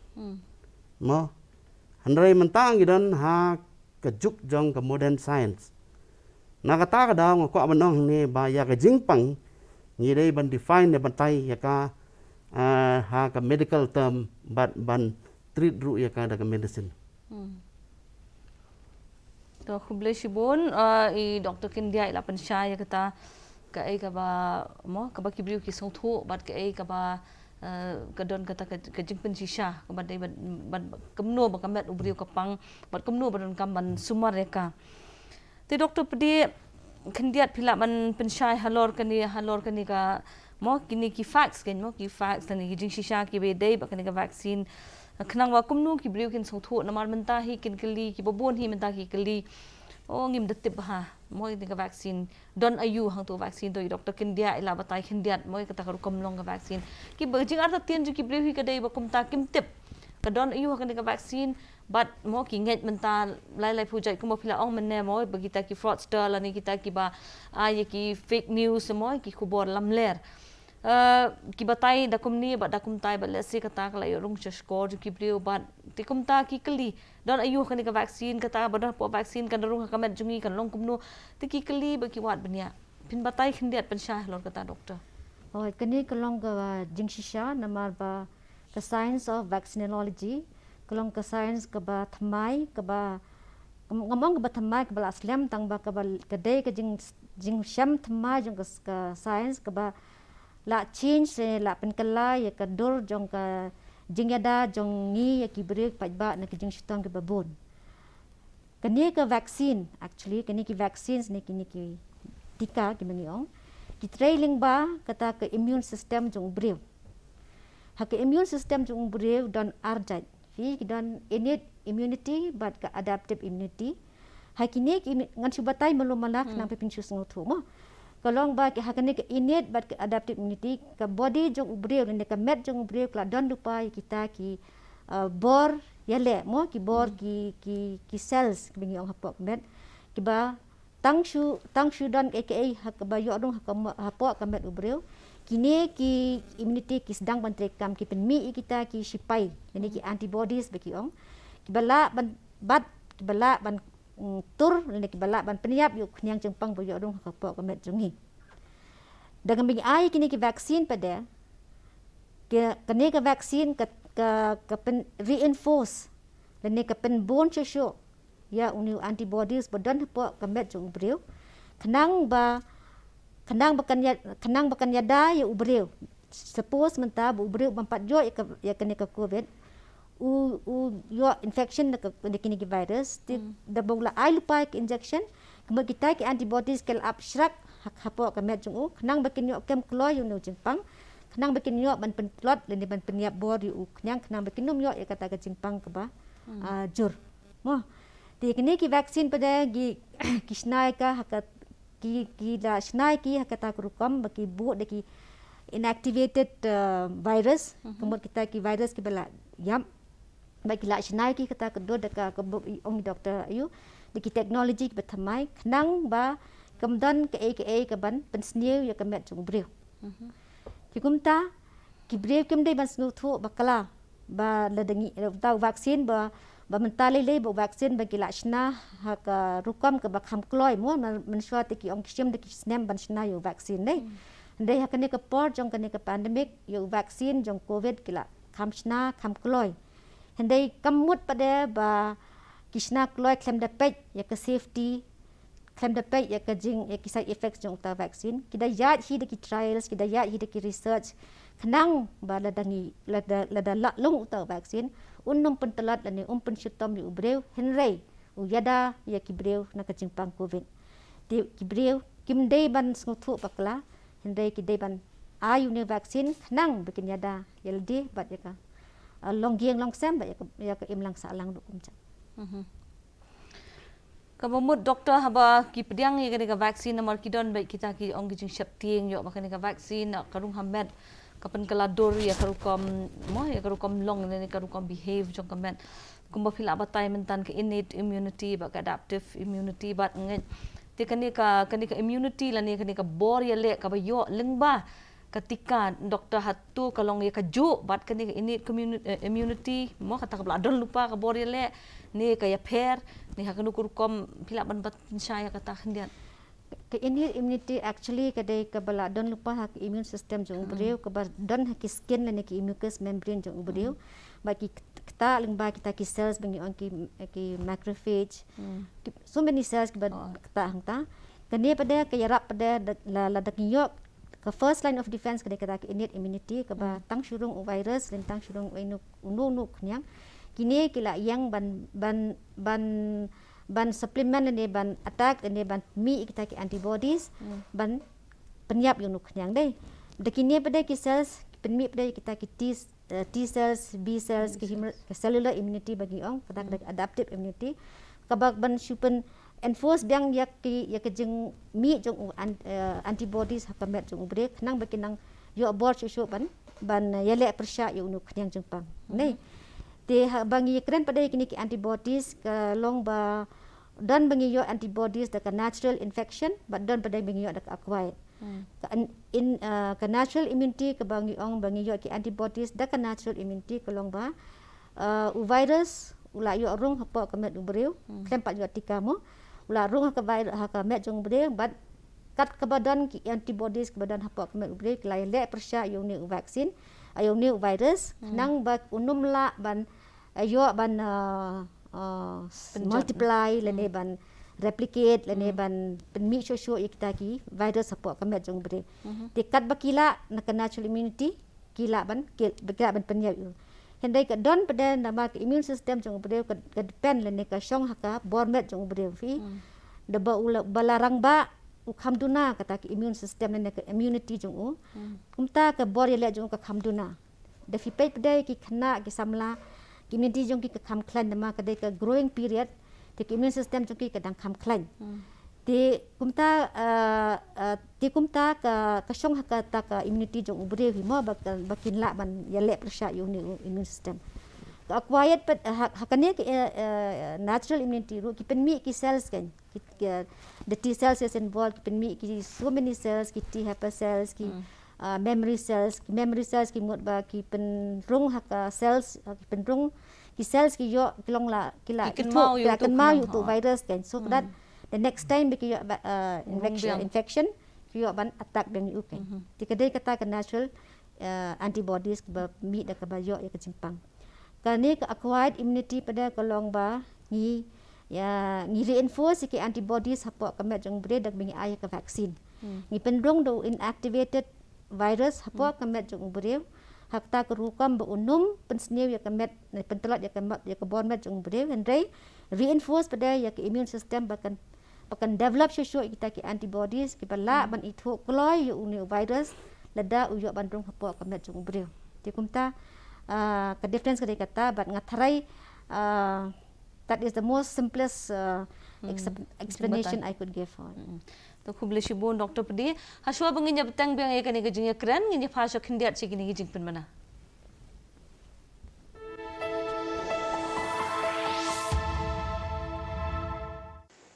Mo, hynrei mynta ngi don ha ka juk jong ka modern science. Na kata ka daw nga kwah ban ong hangne ba ïa ka jingpang ngi dei ban define ne batai ïa ka, ah, ha ka medical term bad ban treat ruh ïa ka da ka medicine. To khublei shibun, ah, i Doctor Khyndiat i la pynshai ïa kata kaei kaba mo, kaba ki briew ki sngewthuh bad kaei kaba, eh, ka don kata ka, ka jingpynshisha kaba dei bad, bad kumno ba ka met u briew ka pang bad kumno ba donkam ban sumar ïa ka. Te Doctor Pdiang Khyndiat, phi lah ban pynshai halor kane, halor kane ka mo, kine ki facts kein mo, ki facts lane ki jingshisha kiba dei bad kane ka vaccine, Khnang ba kumno ki briew kin sngewthuh, namar mynta hi kin kylli, kiba bun hi mynta ki kylli, o, ngim da tip ha, mo, ïa kane ka vaccine don aïu, hangto vaccine to, i doktor Khyndiat i la batai khyndiat, mo, ïa kata ka rukom long ka vaccine. Kiba, jingartatien jong ki briew hi ka dei ba kumta kim tip ka don aïu ha kane ka vaccine. Bad, mo, ki ngeit mynta lai lai phew jait, kumba phi la ong mynne, mo, ba kita ki fraudster lane kita kiba ai ïa ki fake news, mo, ki khubor lamler. Eh, ki batai da kumne bad da kumtai, bad lehse kata ka la ïoh rung sha shkor jong ki briew, bad te kumta ki kylli, don aïu ha kane ka vaccine, kata ba don hapoh vaccine kan da rung ha ka met jong ngi, kan long kumno. Te ki kylli bad ki wad bniah. Phin batai khyndiat pynshai halor kata, doktor. Oh, kane ka long ka jingshisha, namar ba ka science of vaccinology ka long ka science kaba thymmai, kaba, ngam ong kaba thymmai, kaba la slem, tang ba kaba, ka dei ka jing, jingshem thymmai jong ka, ka science kaba la change, eh, la pynkylla ïa ka dur jong ka jingïada jong ngi ïa ki briew paidbah na ki jingshitom kiba bun. Kane ka vaccine, actually, kane ki vaccines ne kine ki tika kiba ngi ong, ki trei lyngba kata ka immune system jong u briew. Ha ka immune system jong u briew don ar jait. Phi, ki don innate immunity bad ka adaptive immunity. Ha kine ki immu-, ngan shu batai malu mala, hmm, khnang ba phin shu sngewthuh, mo. Ka long ba ki, ha kane ka innate bad ka adaptive immunity, ka body jong u briew lane ka met jong u briew ka la don lypa ïa kita ki, uh, bor ïaleh, mo, ki bor, hmm, ki, ki, ki cells kiba ngi ong hapoh ka met, kiba tang shu, tang shu don kaei kaei ha kaba ïoh rung ha ka mo-, hapoh ka met u briew. Kine ki immunity ki sdang ban trei kam, ki pynmih ïa kita ki shipai, lane ki, hmm, antibodies ba ki ong, kiba lah ban bat, kiba lah ban, mm, tur lane kiba lah ban pynïap ïa u khñiang jingpang ba ïoh rung ha kapoh ka met jong ngi. Da kaba ngi ai kine ki vaccine pat de, ki, kane ka vaccine ka, ka, ka pyn reinforce lane ka pynbun shuh shuh ïa une u antibodies ba don hapoh ka met jong u briew, khnang ba, khnang ba kan ïa, khnang ba kan ïada ïa u briew. Suppose mynta ba u briew bym pat ïoh ïa ka, ïa kane ka covid, u, u ïoh infection da ka, da kine ki virus, te, hmm, da ba u la ai lypa ïa ka injection, ka mut kita ki antibodies ki la ap shrak ha, hapoh ka met jong u, khnang ba kin ïoh kem kloi ïa une u jingpang, khnang ba kin ïoh ban pyntlot lane ban pynïap bor ïa u khñiang, khnang ba kin ym ïoh ïa kata ka jingpang kaba, hmm, ah, jur. Mo. Te kine ki vaccine pat de ki, ki shna ïa ka ha ka, ki, ki la shna ïa ki ha kata ka rukom ba ki buh da ki inactivated, uh, virus, mhm, ka mut kita ki virus kiba la ïap. Ba ki la shna ïa ki ha kata ka dur da ka, kaba ong i doktor, aïu, da ki technology kiba thymmai, khnang ba kam don kaei kaei kaban pynsniew ïa ka met jong u briew. Mhm. Te kumta, ki briew kim dei ban sngewthuh bakla ba lada ngi, uta u vaccine ba, ba mynta lei lei ba u vaccine ba ki la shna ha ka rukom kaba kham kloi, mo, myn-, mynshuwa te ki ong ki shim da ki snem ban shna ïa u vaccine, ne. Hmm. Hynrei ha kane ka por jong kane ka pandemic, ïa u vaccine jong covid ki la kham shna kham kloi. Hynrei kam mut pat de ba ki shna kloi khlem da peit ïa ka safety, khlem da peit ïa ka jing, ïa ki side effects jong uta u vaccine. Ki da ïaid hi da ki trials, ki da ïaid hi da ki research, khnang ba lada ngi, lada, lada lah lung uta u vaccine, un ym pyntlot lane um pynshitom ïa u briew, hynrei u ïada ïa ki briew na ka jingpang covid. Te ki briew kim dei ban sngewthuh bakla, hynrei ki dei ban ai une u vaccine khnang ba kin ïada ïa lade bad ïa ka, ah, longïing longsem bad ïa ka, ïa ka imlang sahlang ruh kumjuh. Mhm. Kaba mut doktor, haba ki pdiang ïa kane ka vaccine, namar ki don bad kita ki ong ki jingsheptieng ïoh ba kane ka vaccine ka rung ha met, ka pynkylla dur ïa ka rukom, mo, ïa ka rukom long ne ka rukom behave jong ka met. Kumba phi la batai mynta ka innate immunity bad ka adaptive immunity, bad ngeit te kane ka, kane ka immunity lane kane ka bor ïaleh kaba ïoh lyngba ka tika, doktor, hato ka long ïa kajuh bad kane ka innate communi-, eh, immunity, mo, kata kaba la don lypa ka bor ïaleh, ne ka ïapher, ne ha kano ka rukom, phi lah ban bat pynshai ïa kata khyndiat? Ka innate immunity actually ka dei kaba la don lypa ha ka immune system jong u briew, kaba don ha ki skin lane ki mucous membrane jong u briew. Hmm. Bad ki kt-, ktah lyngba kita ki cells ba ngi ong ki, ki macrophage. Hmm. Ki, so many cells kiba, oh, ktah hangta. Kane pat de ka ïarap pat de da, la, lada ngi ïoh ka first line of defense ka dei kata ka innate immunity kaba, hmm, tang shu rung u virus lane tang shu rung uno uno u khñiang, kine ki la ïeng ban, ban, ban, ban supplement lane ban attack lane ban mih ïa kita ki antibodies, hmm, ban pynïap ïa une u khñiang, dei. Da kine pat de ki cells ki pynmih pat de ïa kita ki T, eh, T cells, B cells, ki human, ki cellular immunity ba ngi ong, kata ka adaptive immunity. Kaba ban shu pyn enforce biang ïa ki, ïa ka jingmih jong u an-, eh, antibodies ha ka met jong u briew, khnang ba kin nang ïoh bor shuh shuh ban, ban, eh, ïaleh pyrshah ïa une u khñiang jingpang. Ne. Te haba ngi kren pat ïa kine ki antibodies ka long ba don ba ngi ïoh antibodies da ka natural infection, bad don pat ba ngi ïoh da ka acquired. Ka in, in, uh, ka natural immunity kaba ngi ong ba ngi ïoh ki antibodies da ka natural immunity ka long ba, uh, u virus u la ïoh rung hapoh ka met u briew, khlem pat ïoh tika mo. U la rung ha ka vir-, ha ka met jong u briew, bad kat kaba don ki antibodies kaba don hapoh ka met u briew, ki la ïaleh pyrshah ïa une u vaccine, ïa une u virus, khnang ba un ym lah ban, eh, ïoh ban, eh, eh, multiply lane ban replicate lane ban pynmih shuh shuh ïa kita ki virus hapoh ka met jong u briew. Te kat ba ki lah na ka natural immunity, ki lah ban, ki, ki lah ban pynïap ïa u. Hynrei ka don pat namar ka immune system jong u briew ka, ka depend lane ka shong ha ka bor met jong u briew phi. Da ba u la, ba la rangbah u kham duna kata ka immune system lane ka immunity jong u. Kumta ka bor ïaleh jong u ka kham duna. Da phi peit pat ki khynnah ki samla, ki immunity jong ki ka kham khlaiñ namar ka dei ka growing period, te ka immune system jong ki ka dang kham khlaiñ. Te kumta, eh, eh, te kumta ka, ka shong ha kata ka immunity jong u briew hi mo ba ka, ba kin lah ban ïaleh pyrshah ïa une u immune system. Ka acquired pat, eh, ha, ha kane ka, eh, eh, natural immunity ruh ki pynmih ki cells kan. Ki, ki, the T cells is involved, ki pynmih ki so many cells, ki T helper cells, ki, uh, memory cells, ki memory cells ki mut ba ki pynrung ha ka cells, uh, ki pynrung ki cells ki ïoh ki long la, ki la, ki kynmaw ïa utu u virus kan. So that the next time ba ki ïoh ba, uh, infection, ki ïoh ban attack biang ïa u kan. Te ka dei kata ka natural, uh, antibodies ba mih da kaba ïoh ïa ka jingpang. Kane ka acquired immunity pat ka long ba ngi, ïa, ngi reinforce ïa ki antibodies hapoh ka met jong u briew da ba ngi ai ïa ka vaccine. Ngi pynrung da u inactivated virus hapoh ka met jong u briew. Ha kata ka rukom ba un ym pynsniew ïa ka met, ne pyntlot ïa ka met, ïa ka bor met jong u briew. Hynrei reinforce pat ïa ka immune system ba kan, ba kan develop shuh shuh ïa kita ki antibodies kiba lah ban ithuh kloi ïa une u virus lada u ïoh ban rung hapoh ka met jong u briew. Te kumta, ah, ka difference ka dei kata, bad nga tharai, ah, that is the most simplest, ah, ex-, explanation I could give for. To khublei shibun Doctor Pdi. Hashwa ba ngin ïa bteng biang ïa kane ka jingïakren, ngin ïa phai sha khyndiat sha kine ki jingpynbna.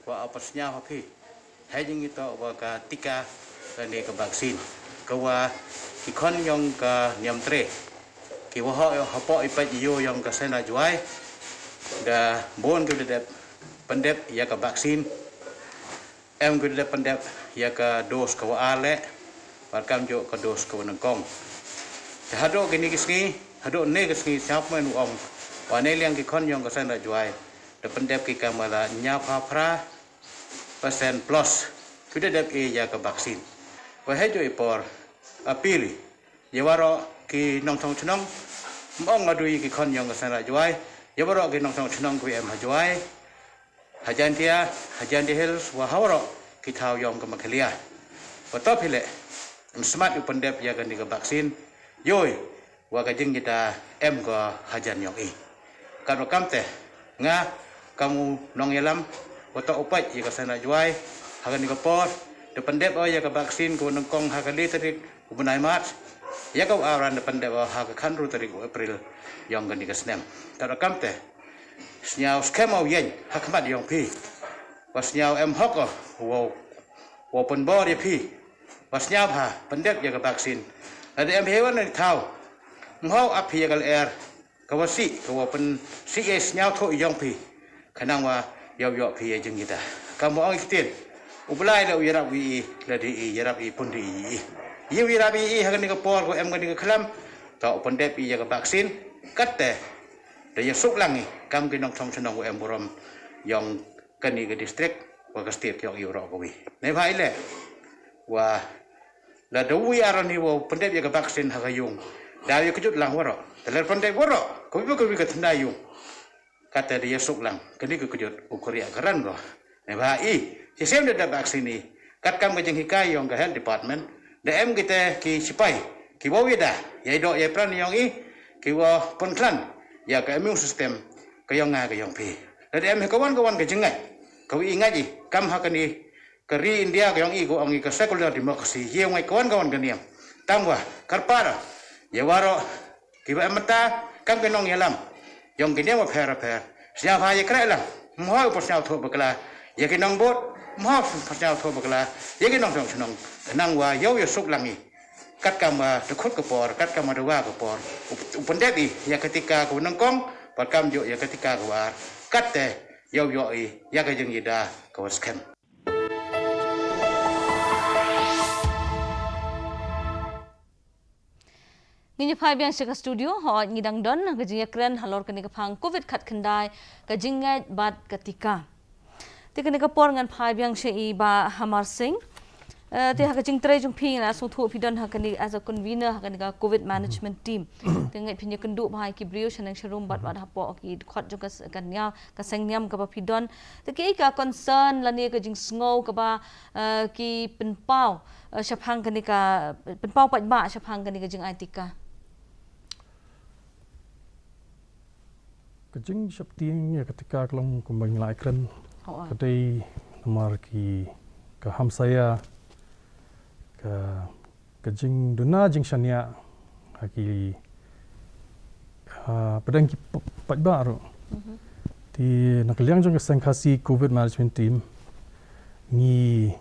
Kwah ai pat sñiaw ha phi. Hei jingitoh wa ka tika lane ka vaccine. Ka wa ki khon yong ka Niamtre. Ki wa hok hapoh i peit i ïew yong ka Seng Raij Jowai. Da bun ki wa da dep pyndep ïa ka vaccine. Em ki wa da dep pyndep ïa ka dose ka wa ar leh. Bad kamjooh ka dose ka wa nyngkong. Te haduh kine ki sngi, haduh ne ki sngi sñiaw pynmih u ong. Wa ne liang ki khon yong ka Seng Raij Jowai. Da pyndep ki kamwa la ñiaw pha phra percent plus. Ki da dep ïa ka vaccine. Wa hei jooh i por appeal ïa waroh ki nongchong chnong. Ym ong nga du ïa ki khon yong ka Seng Raij Jowai. Ïa waroh ki nongchong chnong ki em ha Jowai. Ha Jaintia, ha Jaintia Hills, wa ha waroh ki thaw yong ka Meghalaya. Wa to phi leh, ym smat u pyndep ïa kane ka vaccine. Ïoh, wa ka jingïada em ko hajan yong i. Katwa kamte, nga, kam u nongïalam, wa to u peit ïa ka Seng Raij Jowai, ha kane ka por, da pyndep o ïa ka vaccine ka wa nyngkong ha ka le tarik u bnai March, ïa ka wa ar da pyndep o ha ka khatynru tarik u April, yong kane ka snem. Katwa kamte, sñiaw skhem o ïeng, ha khmat yong phi. Wa sñiaw em hok o, wa, wa pynbor ïa phi. Wa sñiaw ha, pyndep ïa ka vaccine. Lada em phi wan na thaw. Ym hok ap phi ïa ka lyer. Ka wa sih, ka wa pynsih ïa sñiawthuh yong phi. Khnang wa ïoh ïoh phi ïa jingïada. Kam wa ong i ktien. U Blai la u ïarap ïa i, la dei i ïarap i pun dei i. Ïa u ïarap ïa i ha kane ka por ko em kane ka khlam. To u pyndep ïa ka vaccine. Katte. Da ïa suk lang i. Kam ki nongchong chnong u em burom. Yong kane ka district. Wa ka state yong i u rok ka wi. Ne bha i le. Wa Lada u ïa ran hi wa pyndep ïa ka vaccine ha ka yung. Da ïa kjut lang waroh. Te lada pyndep waroh. Ka wi ba ka wi ka tynda yung. Kata da ïa suk lang. Kane ka kjut u kri ïa ka ran ko. Ne bha i. Shisien da da vaccine i. Kat kam ka jinghikai yong ka health department. Da em kita ki sipai. Ki wa wi da. Ïa i doh ïa pran yong i. ki wa pynkhlaiñ ïa ka immune system ka yong nga ka yong phi. Lada em ha ka wan ka wan ka jingngeit ka wa i ngeit i kam ha kane ka ri India ka yong i ka ong i ka secular democracy, ïa u ngeit ka wan ka wan ka niam. Tang wa kyrpad ïa waroh ki wa em mynta kam ka nongïalam yong ki niam wa pher pher, sñiawbha ïa khreh lang, mho u pynsñiawthuh bakla ïa ki nongbud, mho u pynsñiawthuh bakla ïa ki nongshong shnong, khnang wa ïoh ïa suk lang i. Katkam wa da khut ka por, katkam wa da wa ka por, u pyndep i ïa ka tika ka wa nyngkong, bad kam juh ïa ka tika ka wa ar, katte ïoh ïoh i ïa ka jingïada ka wa skhem. Ngin ïa phai biang sha ka studio, hooid ngi dang don ka jingïakren halor kane ka phang covid khatkhyndai, ka jingngeit bad ka tika. Te kane ka por ngan phai biang sha i Bah Hamar Singh. Eh, te ha ka jingtrei jong phi nga sngewthuh phi don ha kane as a convener ha kane ka covid management team. Te ngeit phin ïakynduh bha ïa ki briew shaneng sharum bad wat hapoh ki dkhot jong ka s-, ka niam, ka seng niam kaba phi don. Te ki ka concern lane ka jingsngew kaba, eh, ki pynpaw, eh, shaphang kane ka, pynpaw paidbah shaphang kane ka jingai tika. Ka jingsheptieng ïa ka tika ka long kumba ngi la ïakren. Ka dei namar ki ka hamsaia ka, ka jingduna jingshaniah ha ki, ha, pdeng ki p-, paidbah ruh. Te na ka liang jong ka Seng Khasi covid management team ngi,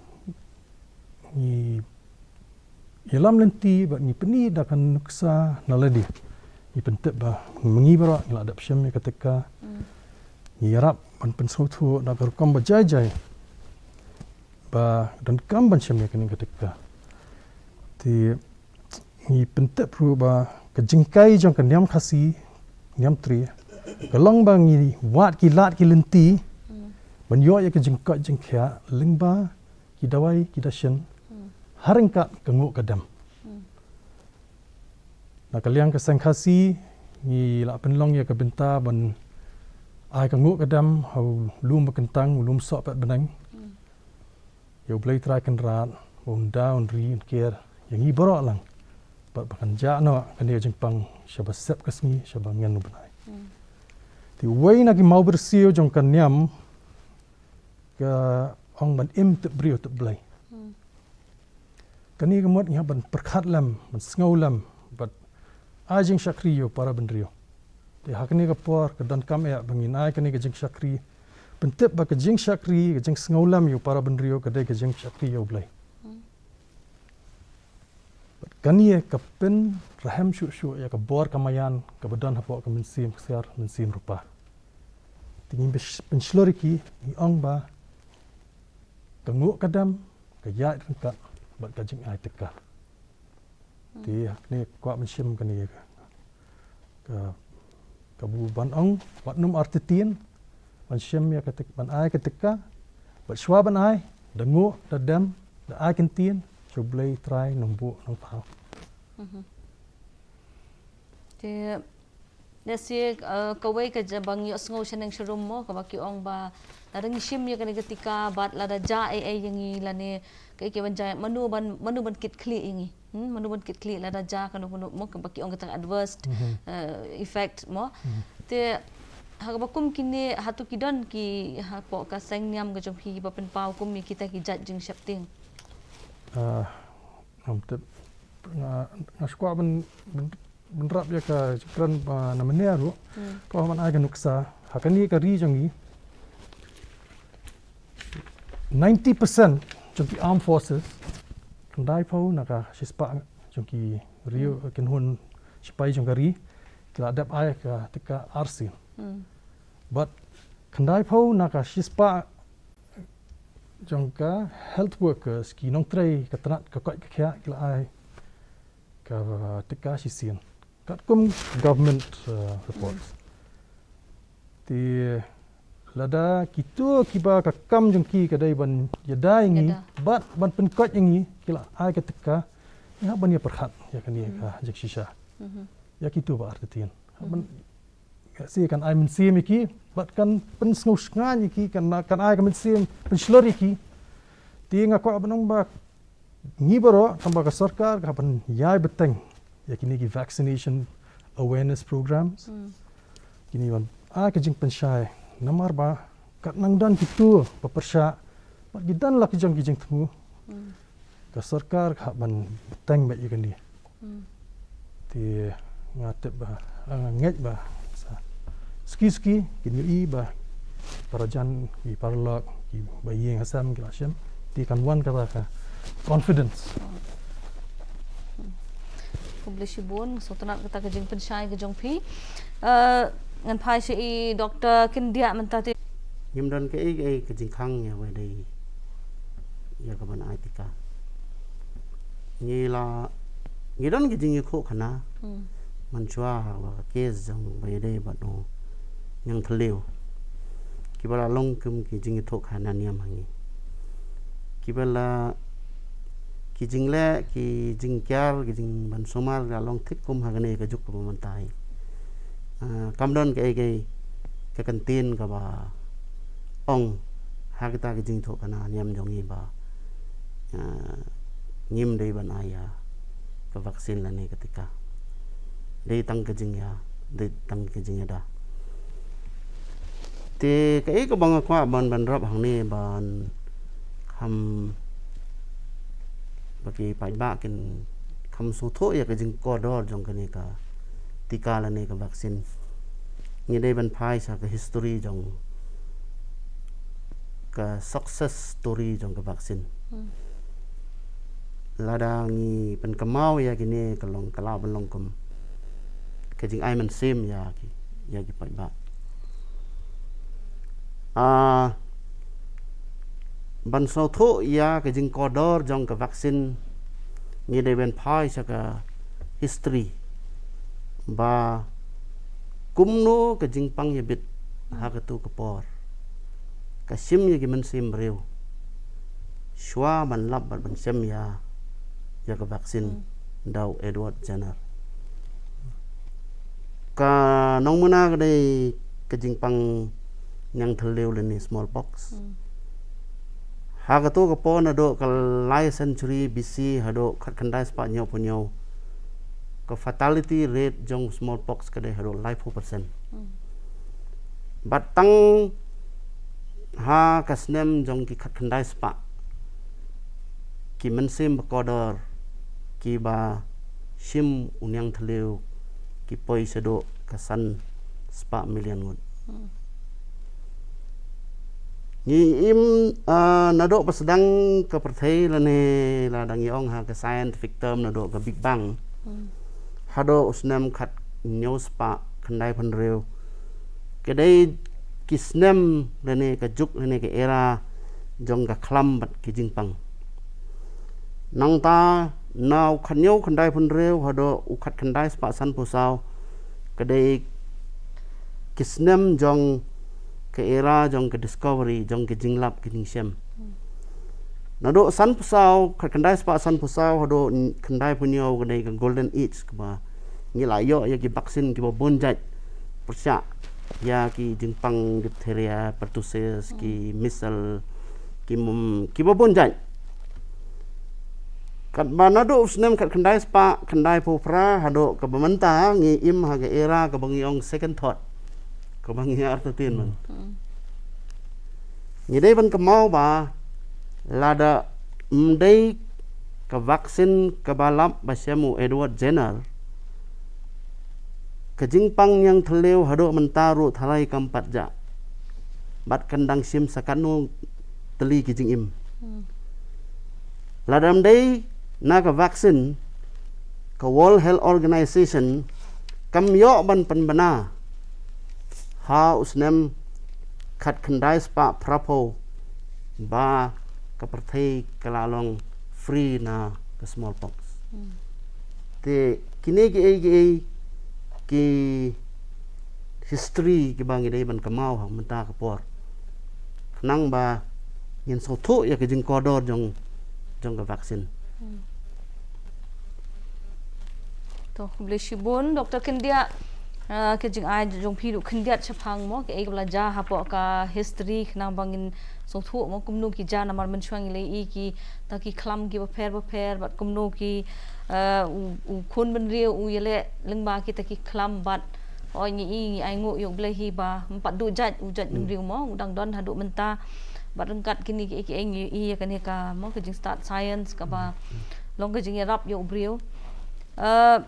ngi ïalam lynti bad ngi pyni da ka nuksa na lade. Ngi pyntip ba ma ngi baroh ngi la dep shim ïa ka tika. Ngi ïarap ban pynsngewthuh da ka rukom ba jai jai ba donkam ban shim ïa kane ka tika. Te ngi pyntip ruh ba ka jingkai jong ka niam Khasi, niam Tre, ka long ba ngi wad ki lad ki lynti ban ïoh ïa ka jingkoit jingkhiah lyngba ki dawai ki dashin ha ryngkat ka nguh ka dem. Na ka liang ka Seng Khasi ngi la pynlong ïa ka bynta ban ai ka nguh ka dem ha u lum ba kyntang, u lum soh pet bneng. Ïa u Blei Trai Kynrad ba un da un ri un ker ïa ngi baroh lang bad ba kan jah noh kane ka jingpang shaba sep ka sngi, shaba ngen u bnai. Te uwei na ki mawbyrsiew jong ka niam ka ong ban im tip briew tip Blei. Kane ka mut ngi hap ban pyrkhat lem, ban sngew lem bad ai jingshakri ïa u para bynriew. Te ha kane ka por ka donkam eh ba ngin ai kane ka jingshakri. Pyntip ba ka jingshakri, ka jingsngew lem ïa u para bynriew ka dei ka jingshakri ïa u Blei. Bad kane ka pynrhem shuh shuh ïa ka bor ka maïan kaba don hapoh ka mynsiem ksiar mynsiem rupa. Te ngi pyn-, pynshlur ïa ki, ngi ong ba ka nguh ka dem ka ïaid ryngkat bad ka jingai tika. Te ha kane kwah ban shim kane ka, ka, kabu ban ong wat nym artatien ban shim ïa ka tik, ban ai ka tika. Bad shuwa ban ai, da nguh da dem, da ai kyntien sha u Blei Trai Nongbuh Nongthaw. Te lehse, eh, kawei ka jaba ngi ïohsngew shaneng sharum mo, kaba ki ong ba lada ngi shim ïa kane ka tika bad lada jia ei ei ïa ngi lane kaei kaei ban jia, mano ban, mano ban kit khlieh ïa ngi. Hmm, mano ban kit khlieh lada jia kano kano mo, kaba ki ong kata adverse, eh, effect mo. Te ha kaba kum kine, hato ki don ki hapoh ka seng niam ka jong phi ba pynpaw kum ïa kita ki jait jingsheptieng? Ah, ngam tip. Nga, nga shu kwah ban, ban, ban rap ïa ka jingkren ba na mynne ruh. Kwah ban ai ka nuksa ha kane ka ri jong ngi. Ninety percent jong ki armed forces, khyndai phew na ka shispah jong ki ri, ki nonghun shipai jong ka ri, ki la dep ai ka tika arsien. Bad khyndai phew na ka shispah jong ka health workers, ki nongtrei ka tnat ka koit ka khiah, ki la ai ka tika shisien katkum government, uh, reports. Te lada kito kiba ka kam jong ki ka dei ban ïada ïa ngi, bad ban pynkoit ïa ngi, ki la ai ka tika, ngi hap ban ïa pyrkhat ïa kane ka jingshisha. Ïa kito ba artatien. Hap ban, ka si kan ai mynsiem ïa ki, bad kan pynsngew shngaiñ ïa ki, kan, kan ai ka mynsiem pynshlur ïa ki. Te nga kwah ban ong ba ngi baroh, tang ba ka sorkar ka hap ban ïai bteng ïa kine ki vaccination awareness programs. Kine ban ai ka jingpynshai namar ba kat nang don kito ba pyrshah bad ki don la ki jong ki jingthmu. Ka sorkar ka hap ban teng bad ïa kane. Te nga tip ba, ah, nga ngeit ba sa suki suki kin ïohi ba para jan ki paralok ki ba ïeng hasem ki la shem. Te kan wan kata ka confidence. Khublei shibun, sngewtynnat kata ka jingpynshai ka jong phi. Eh, ngan phai sha i Doktor Kyndiah mynta te. Ngim don kaei kaei ka jingkhang ïa ba dei ïa ka ban ai tika. Ngi la ngi don ka jingïakhoh khana. Mynshuwa ba ka kes jong ba ïadei bad u Niang Thylliew. Kiba la long kum ki jingïathoh khana niam ha ngi. Kiba la ki jingleh ki jingkiar ki jingban sumar la long thik kum ha kane ka juk kaba mynta hi. Ah, kam don kaei kaei ka kyntien kaba ong ha kita ki jingthoh khana niam jong ngi ba, ah, ngim dei ban ai ïa ka vaccine lane ka tika. Dei tang ka jingïa, dei tang ka jingïada. Te kaei kaba nga kwah ban ban rap hangne ban kham ba ki paidbah kin kham sngewthuh ïa ka jingkordor jong kane ka tika lane ka vaccine. Ngi dei ban phai sha ka history jong ka success story jong ka vaccine. Lada ngi pynkynmaw ïa kine ka long ka lah ban long kum ka jingai mynsiem ïa ki ïa ki paidbah. Ah, ban sngewthuh ïa ka jingkordor jong ka vaccine ngi dei ban phai sha ka history ba kumno ka jingpang ïa bit ha katu ka por ka shim ïa ki mynsiem briew shuwa ban lap bad ban shem ïa ïa ka vaccine da u Edward Jenner. Ka nongmuna ka dei ka jingpang Niang Thylliew lane smallpox. Ha katu ka por naduh ka lai century B C haduh khatkhyndai spah hynñiewphew hynñiew ka fatality rate jong smallpox ka dei haduh laiphew percent. Bad tang ha ka snem jong ki khatkhyndai spah ki mynsiem ba kordor kiba shim u Niang Thylliew ki poi shaduh ka san spah million ngut. Ngi im, ah, naduh ba sdang ka pyrthei lane lada ngi ong ha ka scientific term naduh ka Big Bang haduh u snem khathynñiew spah khyndaiphew hynriew. Ka dei ki snem lane ka juk lane ka era jong ka khlam bad ki jingpang. Nangta na u khathynñiew khyndaiphew hynriew haduh u khatkhyndai spah sanphew saw ka dei ki snem jong ka era jong ka discovery jong ka jinglap ka jingshem. Naduh sanphew saw khatkhyndai spah sanphew saw haduh khyndaiphew hynñiew ka dei ka golden age kaba ngi la ïoh ïa ki vaccine kiba bun jait pyrshah ïa ki jingpang diphtheria, pertussis, ki measles, ki mum, kiba bun jait. Katba naduh u snem khatkhyndai spah khyndaiphew phra haduh kaba mynta ngi im ha ka era kaba ngi ong second thought. Kaba ngi artatien man. Ngi dei ban kynmaw ba lada ym dei ka vaccine kaba lap ba shem u Edward Jenner ka jingpang Niang Thylliew haduh mynta ruh tharai kam pat jah. Bad kan dang shim sa katno tylli ki jingim. Lada ym dei na ka vaccine ka World Health Organization kam ïoh ban pynbna ha u snem khatkhyndai spah phraphew ba ka pyrthei ka la long free na ka smallpox. Te kine kiei kiei ki history kiba ngi dei ban kynmaw ha mynta ka por. Khnang ba ngin sngewthuh ïa ka jingkordor jong jong ka vaccine. To, khublei shibun Doktor Kyndiah. Ah, ka jingai jong phi ruh khyndiat shaphang mo, kaei kaba la jia hapoh ka history, khnang ba ngin sngewthuh mo kumno ki jia, namar mynshwa ngi la ïohi kita ki khlam kiba pher ba pher, bad kumno ki, ah, u, u khun bynriew u ïaleh lyngba kita ki khlam, bad hooid ngi ïohi, ngi ainguh ïa U Blei hi ba ym pat duh jait u jaitbynriew mo, u dang don haduh mynta. Bad ryngkat kine kiei kiei ngi ïohi ïa kane ka mo, ka jingstad science kaba long ka jingïarap ïa u briew. Ah,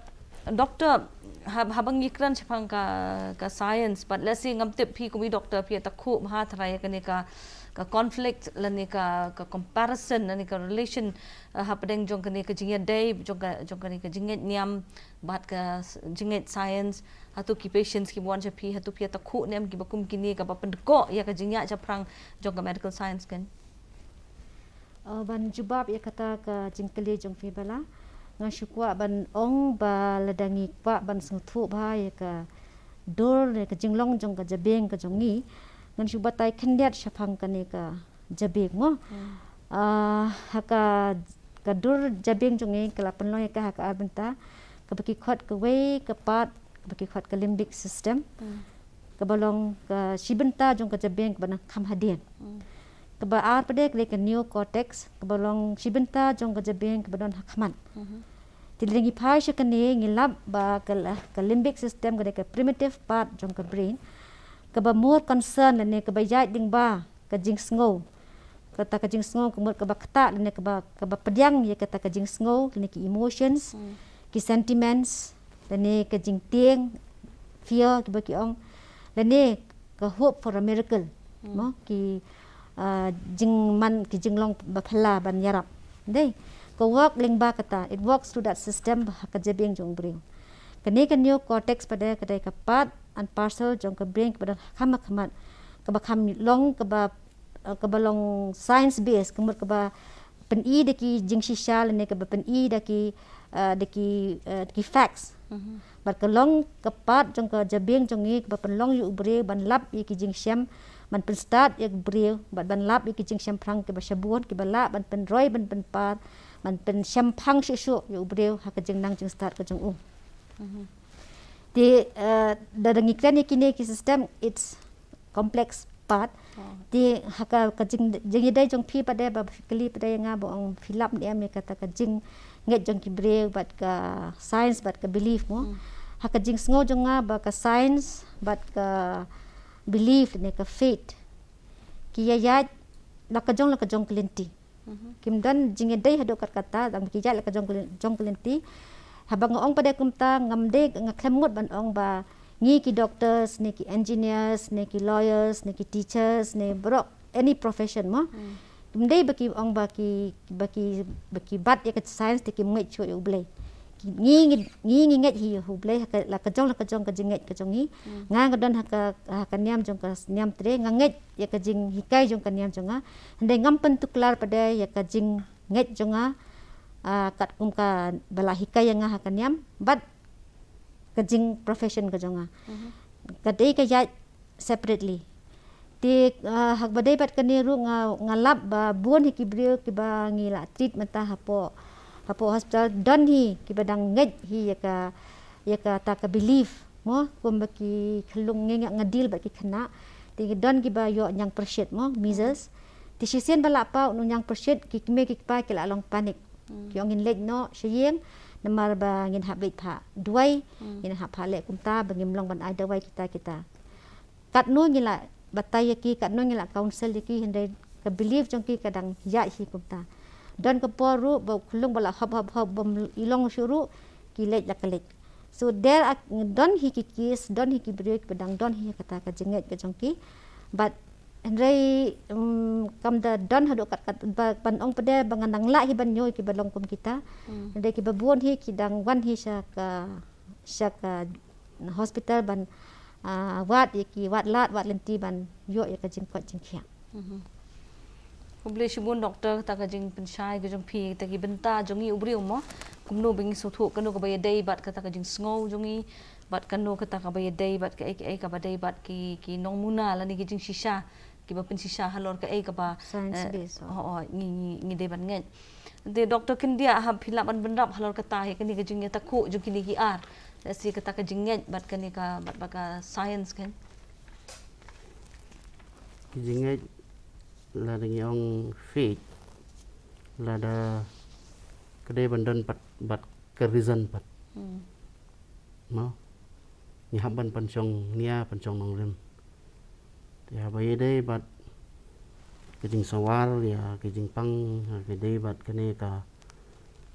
Doctor, hab-, haba ngi kren shaphang ka, ka science, but let's say ngam tip, phi kum i doctor phi ïa takhuh bha tharai ïa kane ka, ka conflict lane ka, ka comparison lane ka relation, uh, hapdeng jong kane ka jingïadei jong ka, jong kane ka jingngeit niam bad ka s-, jingngeit science. Hato ki patients kiba wan sha phi, hato phi ïa takhuh ne em kiba kum kine kaba pyndkoh ïa ka jingïaid shaphrang jong ka medical science kan? Uh, ban jubab ïa kata ka jingkylli jong phi Bala, ngan shu kwah ban ong ba lada ngi kwah ban sngewthuh bha ïa ka dur ne ka jinglong jong ka jabieng ka jong ngi, ngan shu batai khyndiat shaphang kane ka jabieng mo. Hmm. Ah, ha ka, ka dur jabieng jong ngi ka la pynlong ïa ka ha ka ar bynta, kaba ki khot kawei ka part kaba ki khot ka limbic system. Hmm. Kaba long ka shi bynta jong ka jabieng kaba nang kham hadien. Hmm. Kaba ar pat ka dei ka neocortex, kaba long shi bynta jong ka jabieng kaba don ha khmat. Mhm. Te lada ngi phai sha kane ngi lap ba ka la-, ka limbic system ka dei ka primitive part jong ka brain, kaba more concern lane kaba ïaid lyngba ka jingsngew. Kata ka jingsngew ka mut kaba ktah lane kaba, kaba pdiang ïa kata ka jingsngew lane ki emotions, hmm, ki sentiments, lane ka jingtieng, fear kiba ki ong, lane ka hope for a miracle. Hmm. Mo, ki, ah, jingman, ki jinglong ba phylla ban ïarap. Dei, ka work lyngba kata, it works through that system ha ka jabieng jong u briew. Kane ka neocortex pat ka dei ka part and parcel jong ka brain kaba don ha khmat, kaba kham long, kaba, eh, kaba long science based, ka mut kaba pyni da ki jingshisha lane kaba pyni da ki, eh, da ki, eh, da ki facts. Mhm. Bad ka long ka part jong ka jabieng jong ngi kaba pynlong ïa u briew ban lap ïa ki jingshem, ban pynstad ïa u briew, bad ban lap ïa ki jingshemphang kiba shabun, kiba lah ban pynroi, ban pynpar, ban pynshemphang shuh shuh ïa u briew ha ka jingnang jingstad ka jong u. Mhm. Te, eh, da, da ngi kren ïa kine ki system, it's complex part. Oh. Te ha ka, ka jing, jingïadei jong phi pat ba phi kylli pat ïa nga ba ong phi lap ne em ïa kata ka jingngeit jong ki briew bad ka science bad ka belief mo. Hmm. Ha ka jingsngew jong nga ba ka science bad ka belief ne ka faith ki ïaid la ka jong la ka jong ka lynti. Mhm. Kim don jingïadei haduh katta katta, tang ba ki ïaid la ka jong ka lyn-, jong ka lynti. Haba nga ong pat kumta, ngam dei, nga khlem ngut ban ong ba ngi ki doctors, ne ki engineers, ne ki lawyers, ne ki teachers, ne baroh any profession mo. Hmm. Kim dei ba ki ong ba ki, ba ki, ba ki bat ïa ka science te kim ngeit shuh ïa U Blei. Ki, ngi, ngi, ngi, ngi ngeit hi ïa U Blei, ha ka, la ka jong, la ka jong ka jingngeit ka jong ngi. Hmm. Nga, nga don ha ka, ha ka niam jong ka niam Tre, nga ngeit ïa ka jinghikai jong ka niam jong nga. Hynrei ngam pyntuklar pat ïa ka jingngeit jong nga, ah, katkum kaba la hikai ïa nga ha ka niam bad ka jing profession ka jong nga. Mhm. Ka dei ka ïaid separately. Te, ah, ha kaba dei bad kane ruh nga, nga lap ba bun hi ki briew kiba ngi la treat mynta hapoh, hapoh hospital, don hi kiba dang ngeit hi ïa ka, ïa kata ka belief mo, kumba ki khyllung, ngi nga, nga deal bad ki khynnah. Te don kiba ïoh ñiangpyrshit mo, measles. Te shisien ba la paw une u ñiangpyrshit, ki kmie ki kpa ki la long panic. Hmm. Ki ong ngin leit noh sha ïing, namar ba ngin hap leit phah duwai, hmm, ngin hap phah leh kumta ba ngim long ban ai dawai kita kita. Katno ngi la batai ïa ki, katno ngi la counsel ïa ki, hynrei ka belief jong ki ka dang ïaid hi kumta. Don ka por ruh ba u khyllung ba la hop hop hop bym i long shuh ruh, ki leit la ka leit. So there are, don hi ki case, don hi ki briew kiba dang don hi kata ka jingngeit ka jong ki. But hynrei, um, kam da don haduh kat kat ba, ban ong pat ba ngan nang lah hi ban ñiew kiba long kum kita. Hmm. Hynrei kiba bun hi ki dang wan hi sha ka, sha ka hospital ban, ah, wad ïa ki, wad lad, wad lynti ban ïoh ïa ka jingkoit jingkhiah. Mhm. Khublei shibun Doctor, kata ka jingpynshai ka jong phi, kata ki bynta jong ngi u briew mo. Kumno ba ngi sngewthuh, kano kaba ïadei bad kata ka jingsngew jong ngi, bad kano kata kaba ïadei bad kaei kaei kaba dei bad ki, ki nongmuna lane ki jingshisha kiba pynshisha halor kaei kaba, science, eh, base, oh, oh, ngi, ngi, ngi dei ban ngeit. Te Doctor Khyndiat, haba phi lah ban bynrap halor kata, ïa kane ka jingïatakhuh jong kine ki ar, Lehse kata ka jingngeit bad kane ka, bad, bad ka science kan. Ki jingngeit lada ngi ong faith, lada ka dei ban don pat bad ka reason pat. Hmm. Mo? Ngi hap ban pynshong nia, pynshong nongrim. Te haba ïadei bad ka jingsawar ïa ka jingpang, ha, ka dei bad kane ka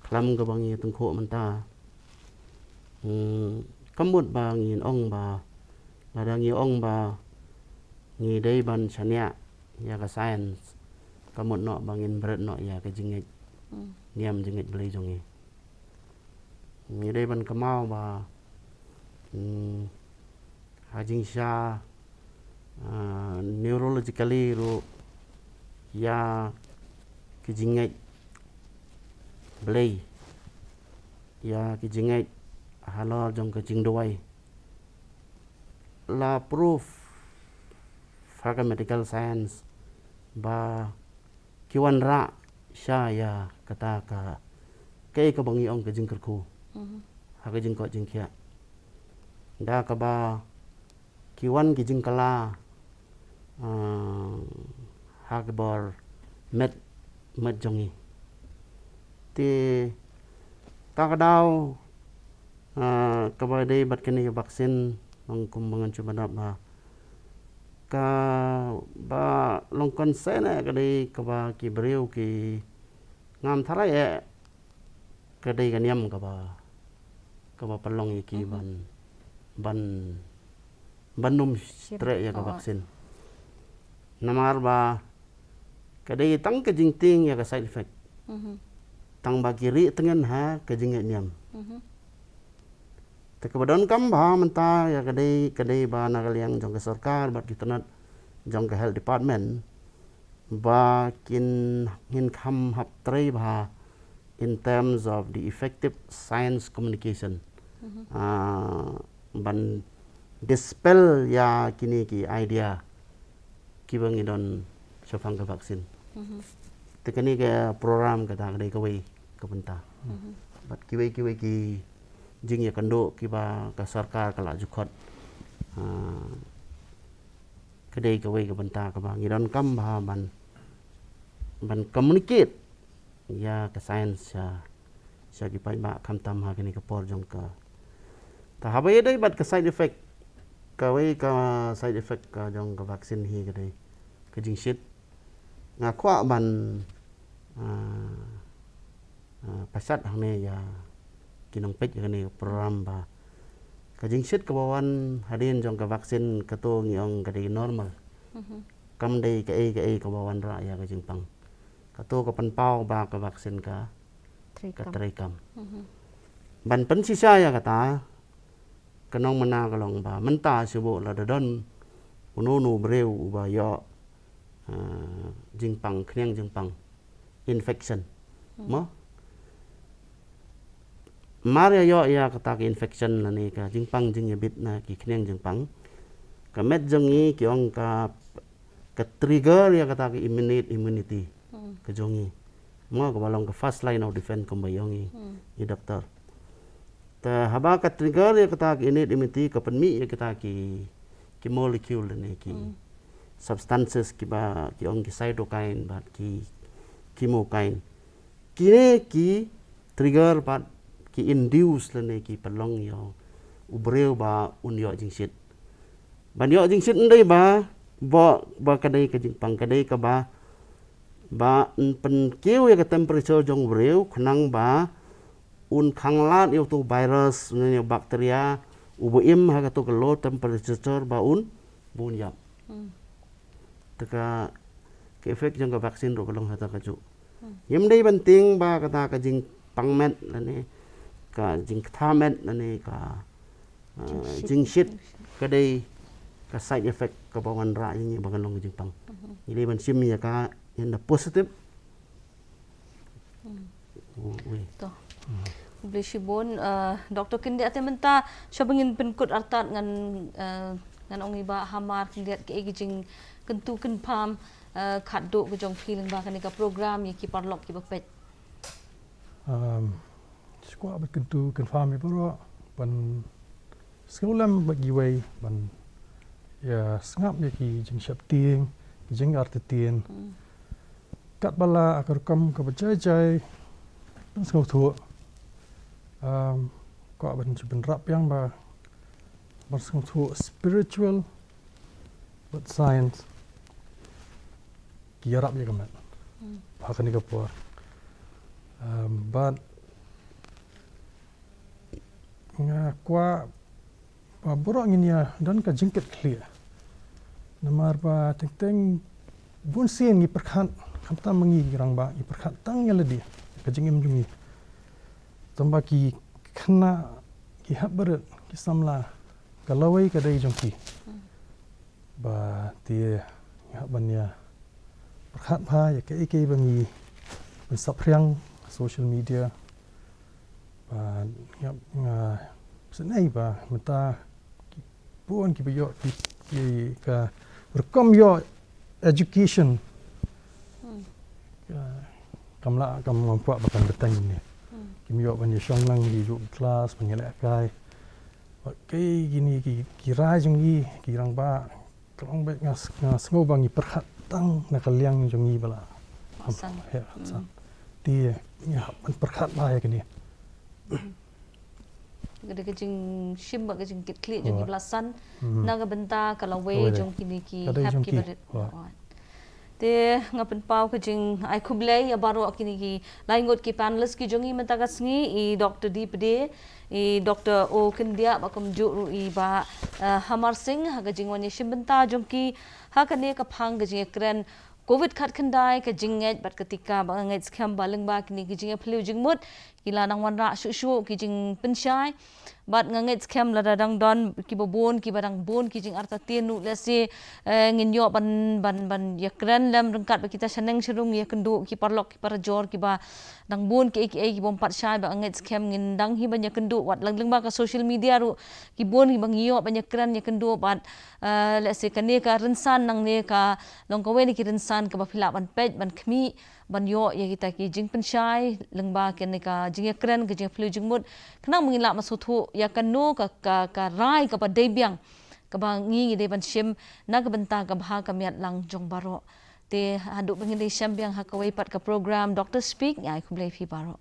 khlam kaba ngi tyngkhuh mynta. Hmm, ka mut ba ngin ong ba, lada ngi ong ba ngi dei ban shaniah ïa ka science, ka mut noh ba ngin bret noh ïa ka jingngeit, Hmm. niam jingngeit Blei jong ngi. Ngi dei ban kynmaw ba, hmm, ha jingshisha, ah, neurologically ruh ïa ki jingngeit Blei, ïa ki jingngeit halor jong ka jingduwai, la proof ha ka medical science ba ki wanrah sha ïa kata ka, kaei kaba ngi ong ka jingkyrkhu. Mhm. Ha ka jingkoit jingkhiah, da kaba ki wan ki jingkylla, ah, ha ka bor met, met jong ngi. Te kata ka daw, ah, kaba dei bad kane ka vaccine, long kumba ngan shu ban ap ba, kaba long concern eh ka dei kaba ki briew ki ngam tharai eh ka dei ka niam kaba, kaba pynlong ïa ki, mhm, ban, ban, ban ym, shim, treh ïa ka, oh, vaccine. Namar ba ka dei tang ka jingtieng ïa ka side effect. Mhm. Tang ba ki rieh tngen ha ka jingngeit niam. Mhm. Te kaba donkam bha mynta ïa ka dei, ka dei ba na ka liang jong ka sorkar bad ki tnat jong ka health department ba kin, ngin kham hap trei bha in terms of the effective science communication. Mhm. Ah, ban dispel ïa kine ki idea kiba ngi don shaphang ka vaccine. Mhm. Te kane ka program kata ka dei kawei ka bynta. Mhm. Bad kiwei kiwei ki jingïakynduh kiba ka sorkar ka la ju khot. Ah, ka dei kawei ka bynta kaba ngi donkam bha ban, ban communicate ïa ka science sha, sha ki paidbah khamtam ha kane ka por jong ka. Te haba ïadei bad ka side effect, kawei ka side effect ka jong ka vaccine hi ka dei ka jingshit. Nga kwah ban, ah, ah, pashat hangne ïa ki nongpeit ïa kane ka program ba ka jingshit kaba wan hadien jong ka vaccine kato ngi ong ka dei normal. Mhm. Kam dei kaei kaei kaba wanrah ïa ka jingpang. Kato ka pynpaw ba ka vaccine ka, ka treikam. Mhm. Ban pynshisha ïa kata, ka nongmynna ka long ba mynta shuh lada don uno uno u briew uba ïoh, ah, jingpang, khñiang jingpang, infection. Hmm. Mo? Mar ïa ïoh ïa kata ka infection lane ka jingpang jingïabit na ki khñiang jingpang, ka met jong ngi ki ong ka, ka trigger ïa kata ka innate immunity. Hmm. Ka jong ngi. Mo, kaba long ka first line of defense kumba ong i, hmm, i doktor. Te haba ka trigger ïa kata ka innate immunity, ka pynmih ïa kata ki, ki molecule lane ki, hmm, substances kiba ki ong ki cytokine bad ki chemokine. Kine ki trigger bad ki induce lane ki pynlong ïa u briew ba un ïoh jingshit. Ban ïoh jingshit ym dei ba, ba, ba ka dei ka jingpang, ka dei kaba, ba yn pynkiew ïa ka temperature jong u briew khnang ba un khanglad ïa uto u virus ne ïa u bacteria uba im ha kato ka low temperature ba un, ba un ïap. Hmm. Te ka, ka effect jong ka vaccine ruh ka long hata kajuh. Hmm. Ngim dei ban tieng ba kata ka jingpang met lane ka jingktha met lane ka, ah, jingshit, jingshit ka dei ka side effect kaba wanrah ïa ngi ba kan long ka jingpang. Mhm. Ngi dei ban shim ïa ka in the positive. Hmm. Ui. To. Hmm. Khublei shibun, eh, Doctor Khyndiat, te mynta shwa ba ngin pynkut artat ngan, eh, ngan ong ïa i Bah Hamar Khyndiat kaei ka jingkyntu kynpham, eh, khatduh ka jong phi lyngba kane ka program ïa ki paralok kiba peit. Um, sngewbha ban kyntu kynpham ïa baroh ban sngewlem bad kiwei ban ïa sngap ïa ki jingsheptieng, ki jingartatien. Kat ba lah ha ka rukom kaba jai jai ban sngewthuh. Um, kwah ban shu bynrap ïa ba ban sngewthuh spiritual bad science ki ïarap ïa ka met ha kane ka por. Um, bad nga kwah ba baroh ngin ïa don ka jingkitkhlieh. Namar ba teng teng bun sien ngi pyrkhat, khamtam ma ngi ki rangbah, ngi pyrkhat tang ïa lade, ka jingim jong ngi. Tang ba ki khynnah, ki hep barit, ki samla, ka lawei ka dei jong ki. Ba te ngi hap ban ïa pyrkhat bha ïa kaei kaei ba ngi ban saphriang social media. Ba ngi hap, nga sngew ba mynta ki bun kiba ïoh ki, ki ka rukom ïoh education. Ka, kam lah, kam ngam kwah ba kan bteng ne. Kim ïoh ban ïa shong lang ki ïoh ki class ban ïa lehkai. Ba kaei kine ki, ki rai jong ngi ki rangbah. Ka long ba nga, nga sngew ba ngi pyrkhat tang na ka liang jong ngi ba la. San. He, san. Te ngi hap ban pyrkhat ba ïa kine. Ka dei ka jingshim bad ka jingkitkhlieh jong ki ba la san na ka bynta ka lawei jong kine ki hep ki barit. Te nga pynpaw ka jingai khublei ïa baroh kine ki lai ngut ki panelist ki jong ngi mynta ka sngi, i Doctor D Pde, i Doctor O Kyndiah, bad kumjuh ruh i Bah, eh, Hamar Singh, ha ka jingwan ïashim bynta jong ki ha kane ka phang ka jingïakren Covid khatkhyndai, ka jingngeit bad ka tika. Ba nga ngeit skhem ba lyngba kine ki jingïaphylliew jingmut ki la nang wanrah shuh shuh ki jingpynshai. Bad nga ngeit skhem lada dang don kiba bun, kiba dang bun ki jingartatien ruh, lehse, eh, ngin ïoh ban, ban, ban ïakren lem ryngkat bad kita shaneng sharung, ïakynduh ki paralok ki parajor kiba dang bun kiei kiei ki bym pat shai. Ba nga ngeit skhem ngin dang hi ban ïakynduh wat lang lyngba ka social media ruh, ki bun kiba ngi ïoh ban ïakren ïakynduh bad, eh, lehse kane ka rynsan nangne ka long kawei na ki rynsan kaba phi lah ban peit, ban khmih, ban ïoh ïa kita ki jingpynshai lyngba kane ka jingïakren, ka jingïaphylliew jingmut. Khnang ba ngin lah ban sngewthuh ïa kano ka, ka, ka rai kaba dei biang kaba ngi ngi dei ban shim na ka bynta ka bha ka miat lang jong baroh. Te haduh ba ngin ïashem biang ha kawei pat ka program Doctor Speak, nga ai khublei phi baroh.